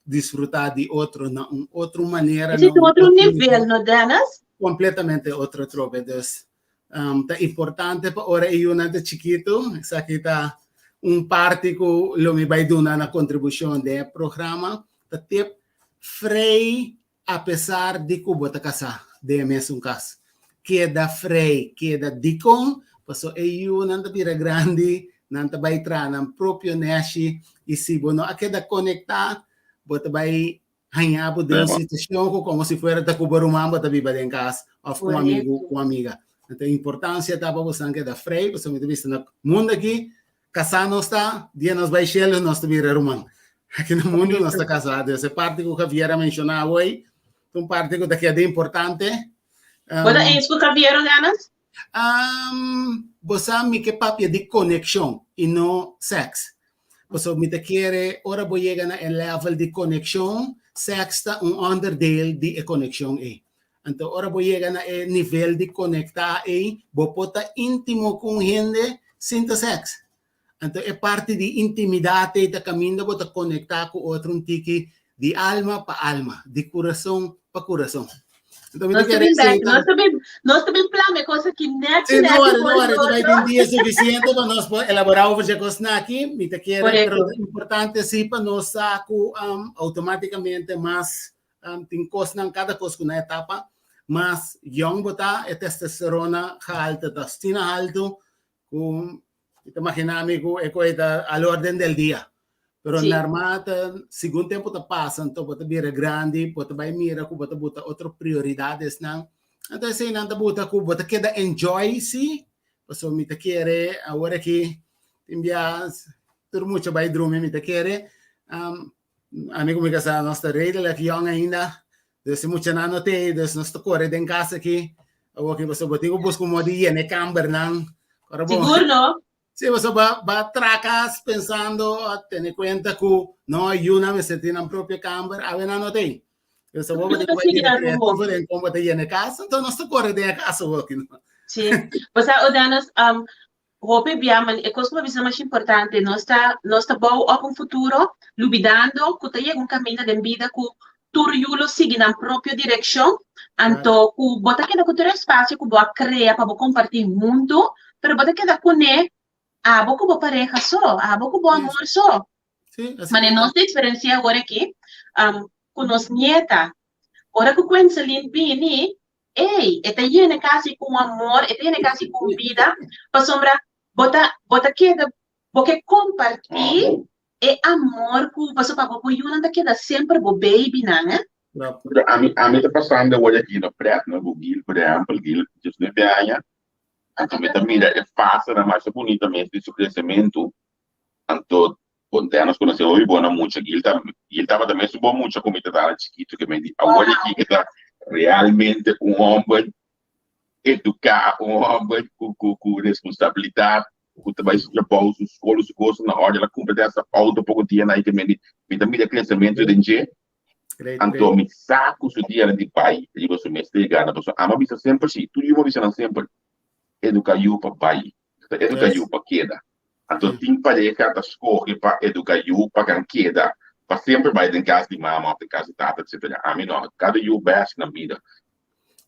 disfrutá di otro na un otro manera. Esei ta otro nivel, no Dennis? Kompletamente otro atrobe. Dus ta importante pa ora e yunan ta chikitu, esaki ta un parti ku lo mi bai duna na kontribushon den e programa, ta tip frei apesar di ku bo ta kasá den e mesun kas. Keda frei, keda dikon, pasobra e yunan ta bira grandi, nan ta bai traha nan propio nèshi i si bo no a keda konektá, bo ta bai haña bo den un situashon ku komo si fuera ta ku bo ruman bo ta biba den kas òf ku un amigu ku un amiga. Anto importansia ta pa bosan keda frei, pasobra mi ta bisa na mundu aki Kasá nos ta, dia nos bai shelu nos ta bira ruman. Aki na mundu nos ta kasá. Dus e parti ku Javier a menshoná awor, ta un parti ku ta keda importante. Bo ta eens ku Javier o Dennis? Bo sa mi ke papia di konekshon i no sèks. Pasobra mi ta kere ora bo yega na e level di konekshon, sèks ta un onderdeel di e konekshon ei. Anto ora bo yega na e nivel di konektá ei, bo por ta íntimo ku un hende sin ta sèks. Anto e parti di intimidat ei ta kaminda bo ta konektá ku otro un tiki di alma pa alma, di kurason pa kurason. Anto mi ta kere esei ta. Nos ta bin plama e kos aki nèchi nèchi. No wòri, no wòri, ta bai tin dia sufisiente pa nos por elaborá over dje kosnan aki. Mi ta kere, pero ta importante si pa nos sa ku outomátikamente mas. tin kosnan kada kos ku nan etapa mas yong bo ta e testosterona gehalte ta asina haltu ku mi ta magina mi ku e koe ta al orden del dia. Pero Sí. narmate segun tempu ta pasa anto bo ta bira grandi bo ta bai mira ku bo ta buta otro prioridadesnan anto eseinan ta buta ku bo ta keda enjoy si pasobra mi ta kere awor aki tin bia tur mucha bai drumi mi ta kere ami ku mi kasá nos ta redelijk yong ainda dus e muchanan no t'ei dus nos ta kore den kas aki awor aki pasobra bo tin ku buska un modo di yena e kambernan ora bo Sigur no? Sí, pasobra ba ba trakas pensando a tene kuenta ku no yunan mester tin nan propio kamber awe nan no t'ei. Dus awor bo Tur tin ta ku bai sigui bira nan rumbo. kreativo den kon bo ta yena e kas anto nos ta kore den e kas awor aki no. Sí. Bo sa Odanos, Hopi bia, man e kos ku bo bisa masha importante, nos ta nos ta bou op un futuro lubidando ku ta yega un kaminda den bida ku tur yu lo sigui nan propio direkshon, anto ku bo ta keda ku tur e espasio ku bo a krea pa bo kompartí huntu, pero bo ta keda kuné abo ku bo pareha so, abo ku bo amor so. Mane nos ta eksperensiá awor aki ku nos nieta, ora ku Quenselin bini, Ey, e ta yena kasi ku un amor, e ta yena kasi ku un bida, pasobra bo ta, bo ta keda, bo ke kompartí e amor ku, pasobra pa bo, bo yunan ta keda semper bo babynan, eh. Pero ami, ami ta pasando awor aki no pret no ku Gil, por ehempel, Gil 19 aña, anto mi ta mira e fasenan masha bunita mes di su kresementu, anto Bon, nos conoce hopi bona mucha. Gil ta, Gil tabata mesun bon mucha cu mi ta chiquito que me di. Awor aki que ta realmente un homber educa, un homber cu, cu, cu responsabilidad, cu ta bay su trabou, su school, su cosa na orde. El a cumpra esta auto poco dia na que me di. Mi ta mira crecimiento den dje. Anto mi sa cu su dia di bay riba su mes te gana. Pasobra ami a bisa semper si, tur yu a bisa nan semper, educa yu pa bay. Ta educa yu pa keda. Anto tin pareha ta scoge pa educa yu pa kan keda pa semper bay den cas di mama of den cas di tata etcetera. Ami no, cada yu bay haci nan bida.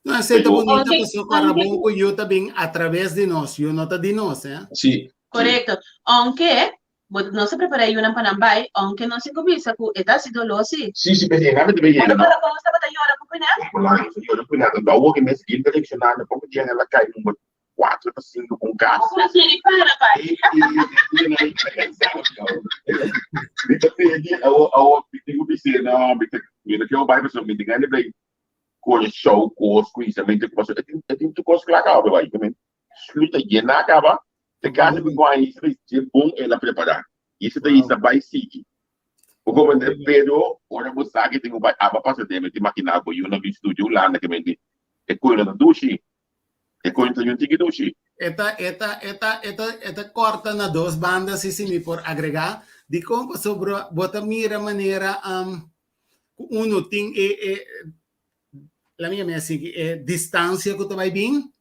No, esey ta bunita pasobra ora bon cu yu ta bin a traves di nos, yu no ta di nos, eh. Si. Corecto. Aunke bo nos ta prepara e yunan pa nan bay, aunke nos tin cu bisa cu e ta haci dolor si. Si, si, p'esey nan ta bay yega no. Bo ta para con nos tabata yora cu Quinette? Nos a yora cu Quinette, anto awor cu mes Gil ta reaccionando poco dia el a cay number 4 pa 5 con gas. Mi ta pedi awo awo mi tin ku bis'é no mi ta mi no kier bai pasobra mi tin gana di bai kore show kos ku isamente ku pasobra e tin e tin tur kos kla kaba bai ta men slu ta yená kaba te kasa ku Juan Isa ta dje bon el a prepará Isa ta Isa bai sigui bo komprende pero ora bo sa ke tin ku bai aba pasa den mi ta imaginá bo yu na bin studia Hulanda ke men di e koyo ta dushi. E koin ta yun tiki dushi. E ta, e ta, e ta, e ta, e ta kòrta na dos banda, si si mi por agregá. Dikon? Pasobra bo ta mira manera um, ku unu tin e, e, la mi yama así, e distansia ku ta bai bin,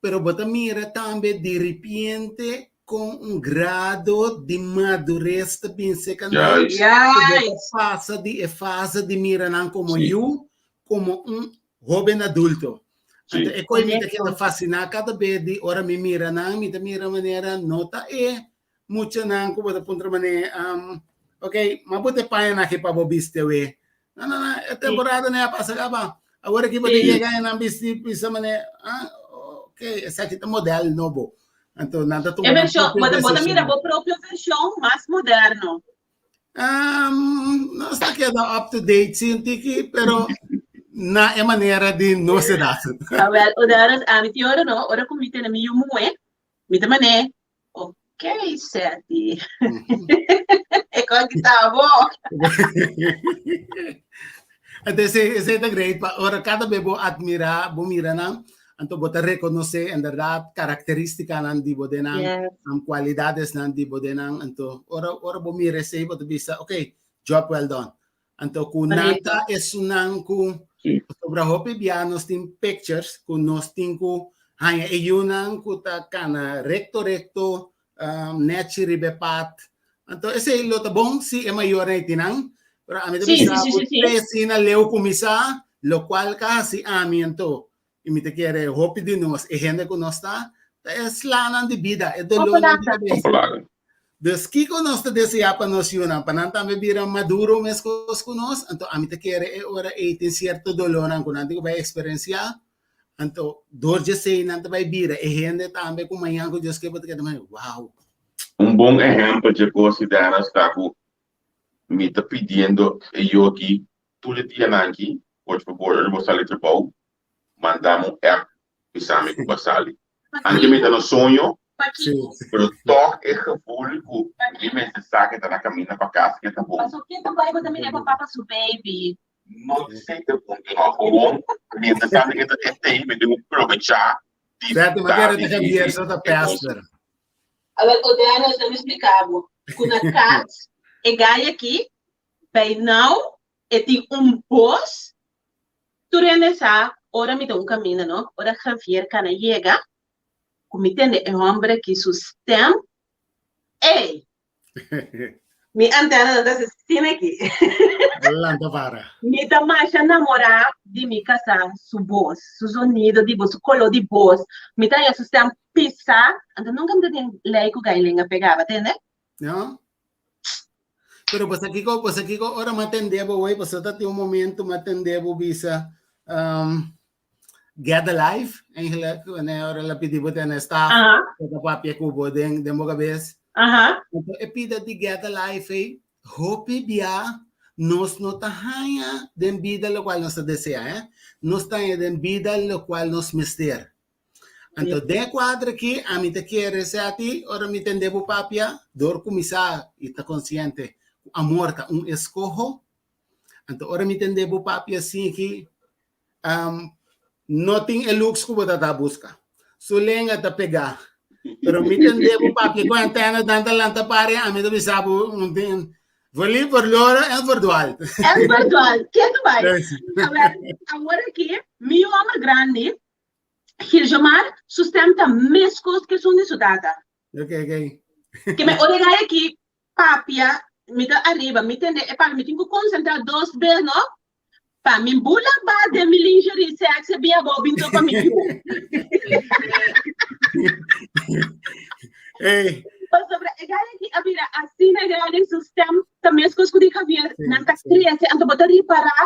pero bo ta mira tambe di ripiente kon un grado di madures ta bin serka nan, Juist. ku bo ta Juist. pasa di e fase di mira nan komo Sí. yu, komo un Hoben adulto. Sí. Anto e koi mi ta Correcto. keda fasciná kada bes di ora mi mira nan, mi ta mira manera no ta e muchanan ku bo ta puntra manera, um, ok, ma bo te paña nan aki pa bo bisti awe. No, no, no, e Sí. temporada nan a pasa kaba. Awor aki bo ta Sí. yega e nan bisti bisa manera, ah, ok, esaki ta model nobo. Anto nan ta E tuma nan vershon, propio bo ta, bo ta mira desishon. bo propio vershon mas moderno. Um, nos ta keda up to date sí un tiki, pero na e manera di nos edad. Ah, wel, Odaris, ami tin ora no, ora ku mi tene mi yu muhé, mi ta mané, ok, Seti. E kon ki ta bo. Anto esei, esei ta great pa ora kada be bo admira, bo mira nan, anto bo ta rekonosé inderdaad karakteristikanan di bo den nan, Yes. um, kualidadesnan di bo den nan. Anto ora ora bo mira esei bo ta bisa, ok, job well done. Anto ku nan Correcto. ta esunnan ku Sí. pasobra hopi bia nos tin pictures ku nos tin ku haña e yunan ku ta kana rekto rekto, um, nechi riba e pad. Anto esei lo ta bon si e mayornan ei tin nan, pero ami ta Sí, bisa sí, sí, ku sí, sí. te asina leu kuminsá, lokual ka hasi ami anto, i mi ta kere hopi di nos, e hende ku nos ta, ta e slanan di bida, e dolónan di Hopi kabesa. Hopi laga. Dus kiko nos ta deseá pa nos yunan? Pa nan tambe bira maduro meskos ku nos? Anto ami ta kere e ora ei tin sierto dolónan ku nan tin ku bai eksperensiá. Anto dor dje esei nan ta bai bira e hende tambe ku mañan ku Dios ke bo ta keda mira, wow! Un bon ehèmpel dje kos di Dennis ta ku mi ta pidiendo e yu aki tur e dianan aki, por fabor ora bo sali trabou manda mi un app bisa mi ku bo a sali. Anke mi ta na soño, pero tòg e gevoel ku mi mester sa ke ta na kaminda pa kas ke ta bon. No ta sinti e punto no, gewoon mientras tanto ke ta e mi tin ku probechá di Zet, ma kere ta Javier so ta pester. Awel, Odeanos, dame splika bo ku na kas e gai aki by now e tin un bos. Tur hende sa ora mi ta un kaminda no, ora Javier kana yega ku mi tende e hòmber aki su stèm, ey! Mi antenanan ta hasi asina aki. Lanta para. Mi ta masha namorá di mi kasá su bos, su zonido di bos, su koló di bos. Mi ta haña su stèm pisá, anto nunka mi ta tin lei ku gai lenga pegá, bo tende? No. Pero bo sa kiko, bo sa kiko ora m'a tende bo hoy, pasobra ta tin un momento m'a tende bo bisa um, get a life, eigenlijk, wanneer ora la pidi bo tene staf, bo ta papia ku bo den, den bo kabes. Anto e pida di get a life ei, hopi bia nos no ta haña den bida lokual nos ta desea, eh? Nos ta haña den bida lokual nos mester. Anto den e kuadro aki ami ta kere seti ora mi tende bo papia dor ku mi sa i ta konsiente ku amor ta un eskoho. Anto ora mi tende bo papia asinki no tin e looks ku bo ta ta buska. Su lenga ta pegá. Pero mi tende bo papia ku antena nan ta lanta pare ami ta bisa bo un tin verliefd, verloren en verdwaald. En verdwaald. Ke ta bai? Awor, awor aki mi yu homber grandi Giljomar su stem ta meskos ke esun di su tata. Ok, ok. Ke me ora gai aki papia, mi ta ariba, mi tende e papia, mi tin ku konsentrá dos bes, no? Pa mi bula ba den mi lingerie sexy bin abou bin topa mi yu. Ey. Pasobra e gai aki a bira asina grandi, su stem ta meskos ku di Javier, nan ta krese, anto bo ta ripará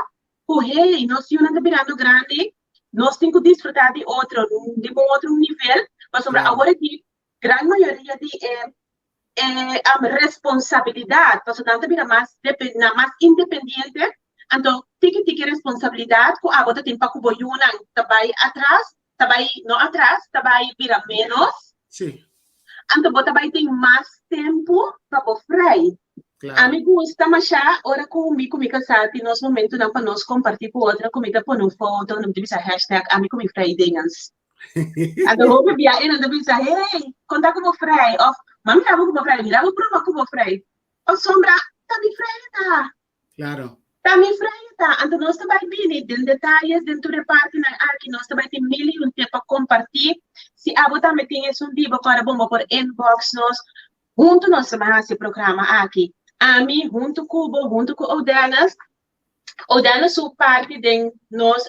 ku hey, nos yunan ta birando grandi, nos tin ku disfrutá di otro riba un otro nivel, pasobra awor aki gran mayoria di e e responsabilidat, pasobra nan ta bira mas mas independiente, anto tiki tiki responsabilidat ku abo ta tin pa ku bo yunan ta bai atras, ta bai no atras, ta bai bira ménos. Anto bo ta bai tin mas tempu pa bo frei. Ami gusta masha ora ku mi ku mi kasá tin nos momentunan pa nos kompartí ku otro ku mi ta pone un foto mi ta bisa hashtag ami ku mi frei dingens. Anto hopi bia e nan ta bisa hey konta ku bo frei òf m'a mira bo ku bo frei mira bo broma ku bo frei pasobra ta mi frei e ta. Claro. Ta mi frei ta. Anto nos ta bai bini den detayes den tur e partinan aki. Nos ta bai tin mil i un tip pa kompartí. Si abo tambe tin esun di bo kòrda bon bo por inbox nos. Huntu nos ta bai hasi e programa aki. Ami huntu ku bo, huntu ku Odennis. Odennis su parti den nos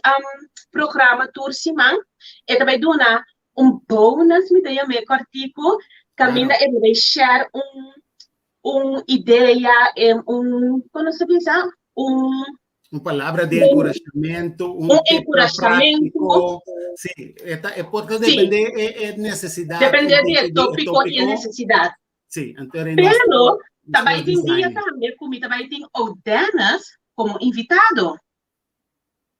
programa tur siman. E ta bai duna un bonus mi ta yam'é kòrtiku kaminda e ta bai share un un idea, un, kon nos ta bisa? Un Un palabra di enkurashamentu, un un tip enkurashamentu. práktiko. Sí, e ta, e por ta depende e, e nesesidat. Depende un di e tiki tópiko i e nesesidat. Sí, anto eri nos Pero ta nos bai tin dia design. tambe ku mi ta bai tin Odennis komo invitado.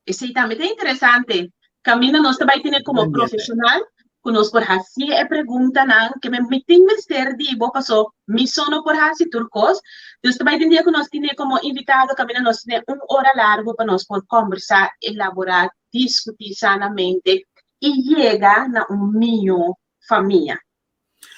Esei tambe ta interesante. Kaminda nos ta bai tene komo profeshonal ku nos por hasi e preguntanan ke mi tin mester di bo paso mi so no por hasi tur kos. Dus ta bai tin dia ku nos tine komo invitado kaminda nos tine un ora largu pa nos por kombersá, elaborá, diskutí sanamente i yega na un mihó famia.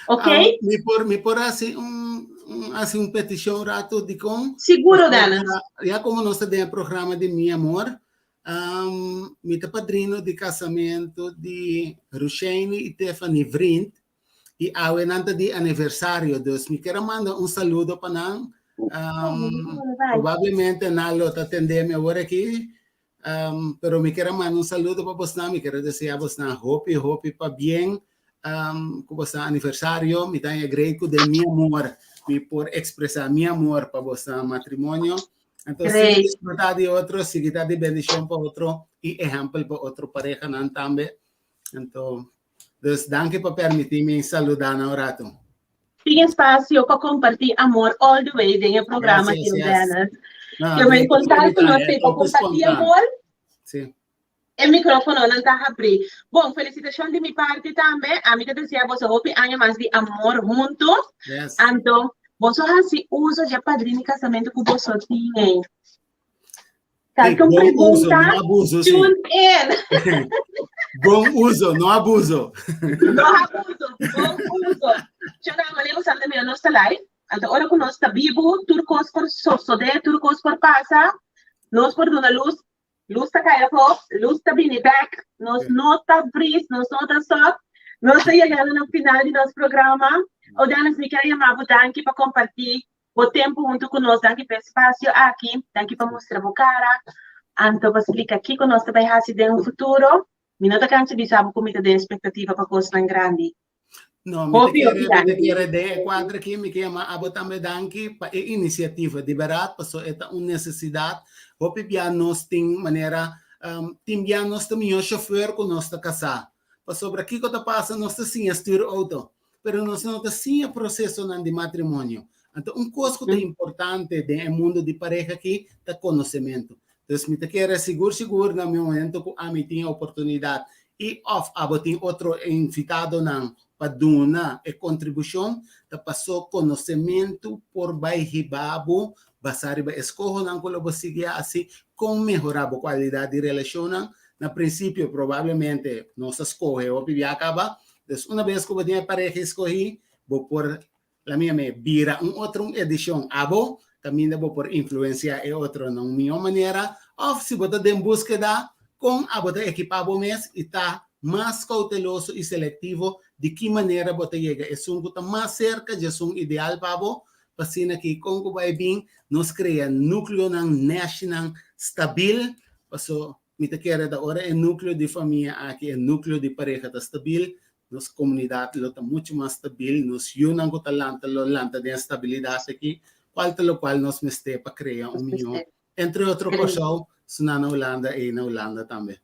Ok? Ah, mi por, mi por hasi un, un, hasi un peticion un rato dikon? Seguro, Pasobra Dennis. Ya como nos ta den e programa di Mi Amor, um, mi ta padrino di casamento di Rushaini y Tiffany Vriend y awe nan ta di aniversario, dus mi kier a manda un saludo pa nan. Um, probablemente nan lo ta tende mi awor aki, Um, pero mi kier a manda un saludo pa bosnan, mi kier a desea bosnan hopi, hopi pabien um, ku bosnan aniversario. Mi ta haña great ku den mi amor. mi por ekspresá mi amor pa boso matrimonio. Anto sigui disfrutá di otro, sigui ta di bendishon pa otro i ehèmpel pa otro parehanan tambe. Anto, dus danki pa permití mi saludá nan un ratu. Tin espasio pa kompartí amor all the way den e programa Yes, yes, Kim yes. Dennis. No, Ke men kontal ku nos e te pa hopi kompartí spontaan. amor, Sí. e mikrofononan ta habrí. Bon, felisitashon di mi parti tambe. Ami ta desea boso hopi aña mas di amor huntu. Yes. Anto, boso hasi uso dje padrin di kasamentu ku boso tin ei. Hey, Kalke un bon uso, pregunta, no abuso, sí. tune in. Bon uso, no abuso. No abuso, bon uso. Chona, manera ku sa ta mira nos ta live. Anto ora ku nos ta bibu, tur kos por sosodé, tur kos por pasa. Nos por duna lus, lus ta kai afó, lus ta bini bèk. Nos no ta vris, nos no ta sòp. Nos ta yegando na final di nos programa. Odanis, mi kier yama bo danki pa kompartí bo tempu huntu ku nos. Danki pa e spasio aki. Danki pa mustra bo kara. Anto pa splika kiko nos ta bai hasi den un futuro. Mi no ta kansa bisa bo ku mi ta den espektativa pa kosnan grandi. No, mi te Hopi, hopi kere, mi te danki. kere den e kuadro aki, mi ke yama abo tambe danki pa e inisiativa. Di bèrdat, paso e ta un nesesidat. Hopi bia nos tin manera, tin bia nos ta mihó shofèr ku nos ta kasá. Pasobra kiko ta pasa, nos ta siña stür outo, pero nos no ta siña prosesonan di matrimonio. Anto un kos ku ta importante den e mundu di pareha aki ta konosementu. Dus mi ta kere sigur sigur na mi momento ku ami tin e oportunidat i òf abo tin otro invitadonan pa duna e kontribushon, ta paso konosementu por bai hiba bo basá riba e skohonan ku lo bo sigui hasi kon mehorá bo kualidat di relashonnan. Na prinsipio probablemente nos a skohe hopi bia kaba, dus una bes ku bo tin e pareha eskohí bo por La mia me bira un otro un edishon abo kaminda bo por influensiá e otro na un mihó manera òf si bo ta den búskeda kon abo ta ekipá bo mes i ta mas kouteloso i selektivo di ki manera bo ta yega esun ku ta mas serka dje esun ideal pa bo pa asina ki kon ku bai bin nos krea núkleonan nèshinan stabil paso mi ta kere ta ora e núkleo di famia aki e núkleo di pareha ta stabil Nos komunidat lo ta muchu mas stabil, nos yunan ku ta lanta lo lanta den e stabilidat aki, kual ta lokual nos mester pa krea un mihó, entre otro Kòrsou, suna na Hulanda i na Hulanda tambe.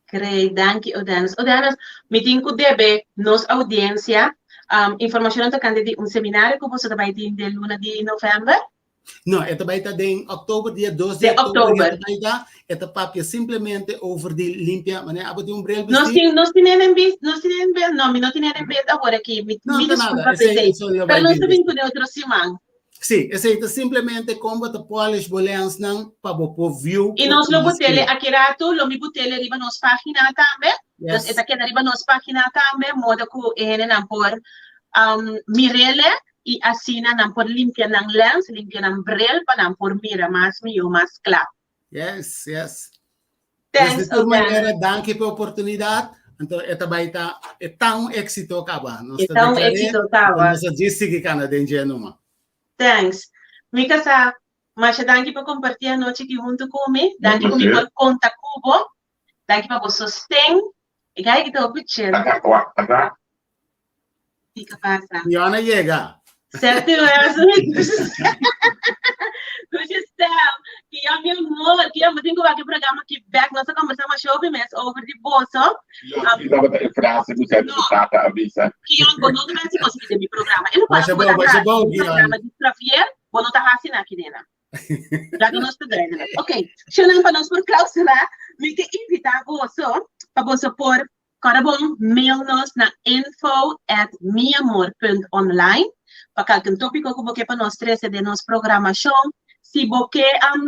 Great, danki Odanis. Odanis, mi tin ku debe nos oudiensia informashonnan tokante di un seminario ku boso ta bai tin den luna di novèmber. No, e ta bai ta den oktober, dia dos di Den oktober. oktober. E ta bai ta, e ta papia simplemente over di limpia, manera abo tin un bril Nos bisti? tin, nos tin en bis, nos tin en bes, no, mi no tin en bes awor aki, mi, No, mi ta nada, disculpa esei, p'esei. esei lo Pero bai nos ta bin bin kuné otro siman. Sí, esei ta simplemente kon bo ta polish bo lensnan pa bo por view I por nos ta lo mas butele clear. aki ratu, lo mi butele riba nos página tambe. Dus e Yes. ta keda riba nos página tambe, modo ku e hendenan por um, mirele i asina nan por limpia nan lens, limpia nan bril pa nan por mira mas mihó, mas kla. Yes, yes. Dus Thanks, di tur Odana. manera, danki pa e oportunidat. Anto e ta bai ta, e ta un éksito kaba. Nos E ta ta un deklar'é, éksito anto kaba. nos a djis sigui kana den dje numa. Thanks. Mi kasá, masha danki pa kompartí anochi aki huntu ku mi. Un Danki ku mi plaser. por konta ku bo. Danki pa bo sosten. E gai ki ta hopi chill. Ata, wak, ata. Kiko pasa? Fiona yega. Sete horas. Gucci Stem. Kion, mi amor. Kion, bo tin ku wak e programa ki bek. Nos a kombersá masha hopi mes over di boso. Kion, ki tabata e frase ku Sete su tata a bisa? Kion, bo no ta hasi kos aki den mi programa. E no para Masha ku bo bou, ta masha hasi bou, den Kion. programa di Travier, bo no ta hasi na aki dena. Laga nos ta duidelijk. Ok, Shannon, pa nos por klausurá, mi ke invitá boso pa boso por Kòrda bon, mail nos na info at miamor punt online pa kalke un tópiko ku bo ke pa nos trese den nos programashon. Si bo ke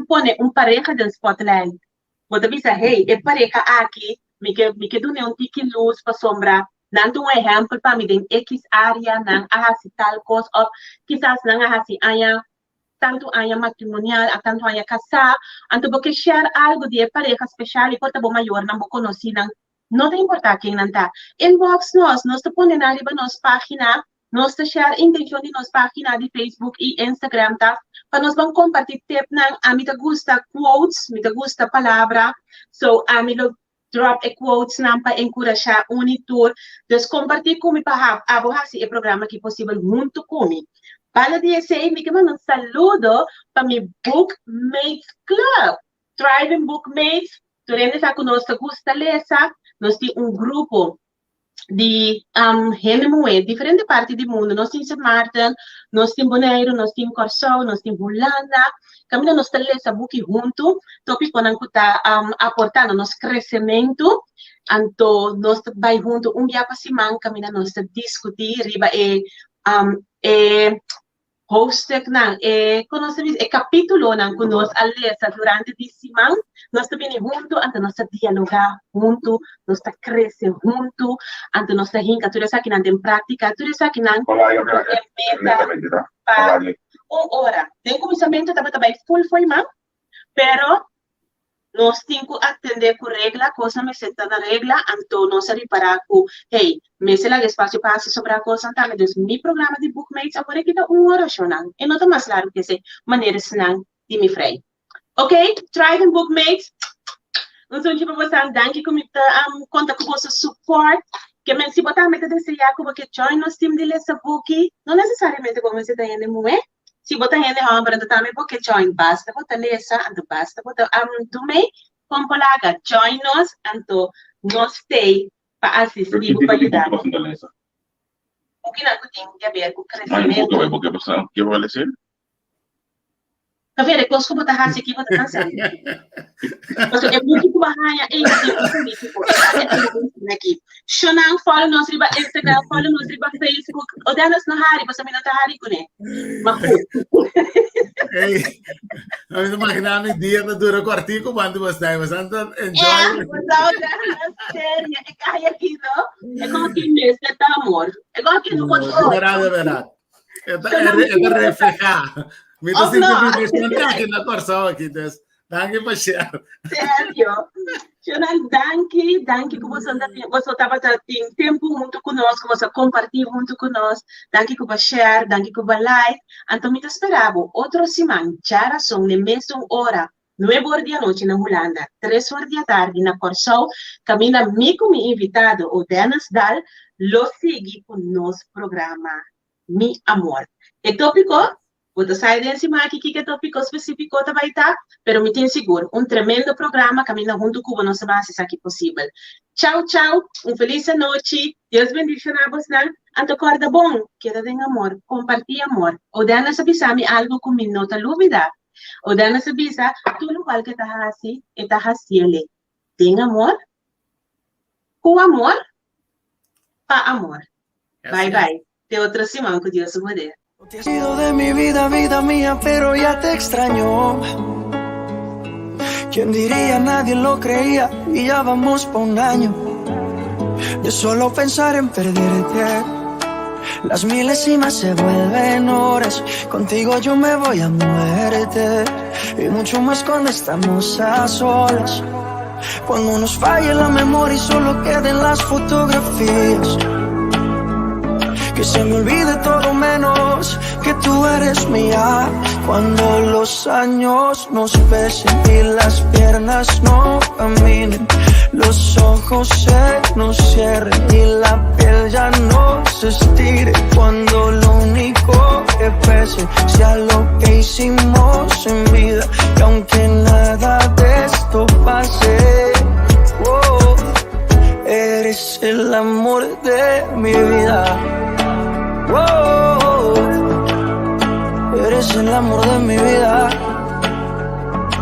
pone un pareha den spotlight, bo ta bisa, hey, e pareha aki mi ke mi ke dun'é un tiki lus pasobra nan ta un ehèmpel pa mi den ekis área, nan a hasi tal kos òf kisas nan a hasi aña tantu aña matrimonial a tantu aña kasá, anto bo ke share algu di e pareha speshal i por ta bo mayornan, bo konosínan, No ta importá ken nan ta. Inbox nos, nos ta pone nan riba nos página, nos ta share intenshon di nos página di Facebook i Instagram ta pa nos ban kompartí tipnan. Ami ta gusta quotes, mi ta gusta palabra, so ami lo drop e quotesnan pa enkurashá un i tur. Dus kompartí ku mi pa abo hasi e programa aki posibel huntu ku mi. Banda di esei mi ke manda un saludo pa mi Bookmates Club. Thriving Bookmates, tur hende sa ku nos ta gusta lesa, nos tin un grupo di hende muhé diferente parti di mundu. Nos tin Sint Maarten, nos tin Boneiru, nos tin Kòrsou, nos tin Hulanda. Kaminda nos ta lesa buki huntu, tópikonan ku ta aportá na nos kresementu. Anto nos ta bai huntu un bia pa siman kaminda nos ta diskutí riba e e hoofdstuknan, e kon nos ta bisa, e kapítulonan ku nos a lesa durante di siman, nos ta bini huntu, anto nos ta dialogá huntu, nos ta krese huntu, anto nos ta hinka tur esakinan den práktika, tur esakinan e meta pa un ora. Den kuminsamentu tabata bai ful fo'i man, pero Nos tin ku atendé ku regla, kosnan mester ta na regla, anto nos a ripará ku, hey, mester laga espasio pa hasi sobrá kosnan tambe. Dus mi programa di Bookmates awor e kita un ora shonnan, e no ta mas largu ku esei, manera esnan di mi frei. Ok, Thriving Bookmates, un sunchi pa bosan, danki ku mi ta konta ku boso support. Ke men si bo tambe ta deseá ku bo ke join nos team di lesa buki, no nesesariamente bo mester ta hende muhé, Si bo ta hende hòmber anto tambe bo ke join basta bo ta lesa anto basta bo ta dumei kon por laga join nos anto nos stay pa asisti bo pa yuda bo. Bukinan ku tin di aber ku kresementu. Ta vere kos ku bo ta hasi aki bo ta kansa. Pasobra e buki ku bo a haña ei ta tin un polítiko. E ta un aki. Shonan follow nos riba Instagram, follow nos riba Facebook. O Dennis no hari, pasobra mi no ta hari kuné. Ma goed. Hey, no mi ta imaginá mi dia ta dura kòrtiku banda di bosnan. Bosan ta enjoy. Ja, bosan ta serio. E kai aki no. E kon ki mester ta amor. E kon ki no por. De verdad, de verdad. E ta, e ta reflehá. Mi ta sinti mi bastante aki na Kòrsou aki, dus danki pa share. Serio. Shonan, danki, danki ku boso ta boso tabata tin tempu huntu ku nos, ku boso a kompartí huntu ku nos. Danki ku bo share, danki ku bo like. Anto mi ta spera bo otro siman, djarason, n'e mesun ora, nuebe or di anochi na Hulanda, tres or di atardi na Kòrsou, kaminda mi ku mi invitado, Odennis Daal, lo sigui ku nos programa Mi Amor. E tópiko, bo ta sa den siman aki kiko e tópiko spesífiko ta bai ta, pero mi tin sigur, un tremendo programa kaminda huntu ku bo nos ta bai hasi esaki posibel. Chau chau, un felis anochi, Dios bendishoná bosnan, anto kòrda bon, keda den amor, kompartí amor. Odennis a bisa mi algu ku mi no ta lubidá. Odennis a bisa, tur lokual ku e ta hasi, e ta hasiel den amor, ku amor, pa amor. Bye bye. Te otro siman ku Dios su poder. Te has ido de mi vida, vida mía, pero ya te extraño. Quién diría, nadie lo creía y ya vamos pa un año. De solo pensar en perderte, las milésimas se vuelven horas. Contigo yo me voy a muerte y mucho más cuando estamos a solas. Cuando nos falle la memoria y solo queden las fotografías. Que se me olvide todo menos que tú eres mía. Cuando los años nos pesen y las piernas no caminen, los ojos se nos cierren y la piel ya no se estire. Cuando lo único que pese sea lo que hicimos en vida. Y aunque nada de esto pase, oh, eres el amor de mi vida. Oh, eres el amor de mi vida.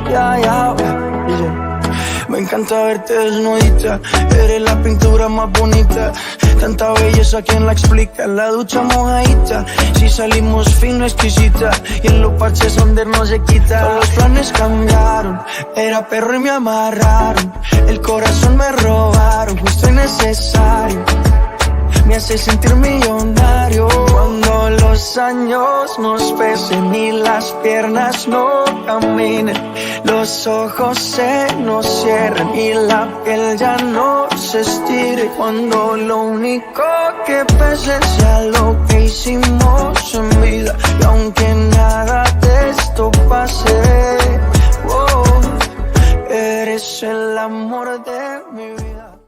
Ya, ya, yeah. Me encanta verte desnudita. Eres la pintura más bonita. Tanta belleza, ¿quién la explica? La ducha mojadita. Si salimos fino, exquisita. Y en los parches donde no se quita. Todos los planes cambiaron. Era perro y me amarraron. El corazón me robaron, justo y necesario. Me hace sentir millonario. Cuando los años nos pesen y las piernas no caminen, los ojos se nos cierren y la piel ya no se estire. Cuando lo único que pese sea lo que hicimos en vida. Y aunque nada de esto pase, oh, eres el amor de mi vida.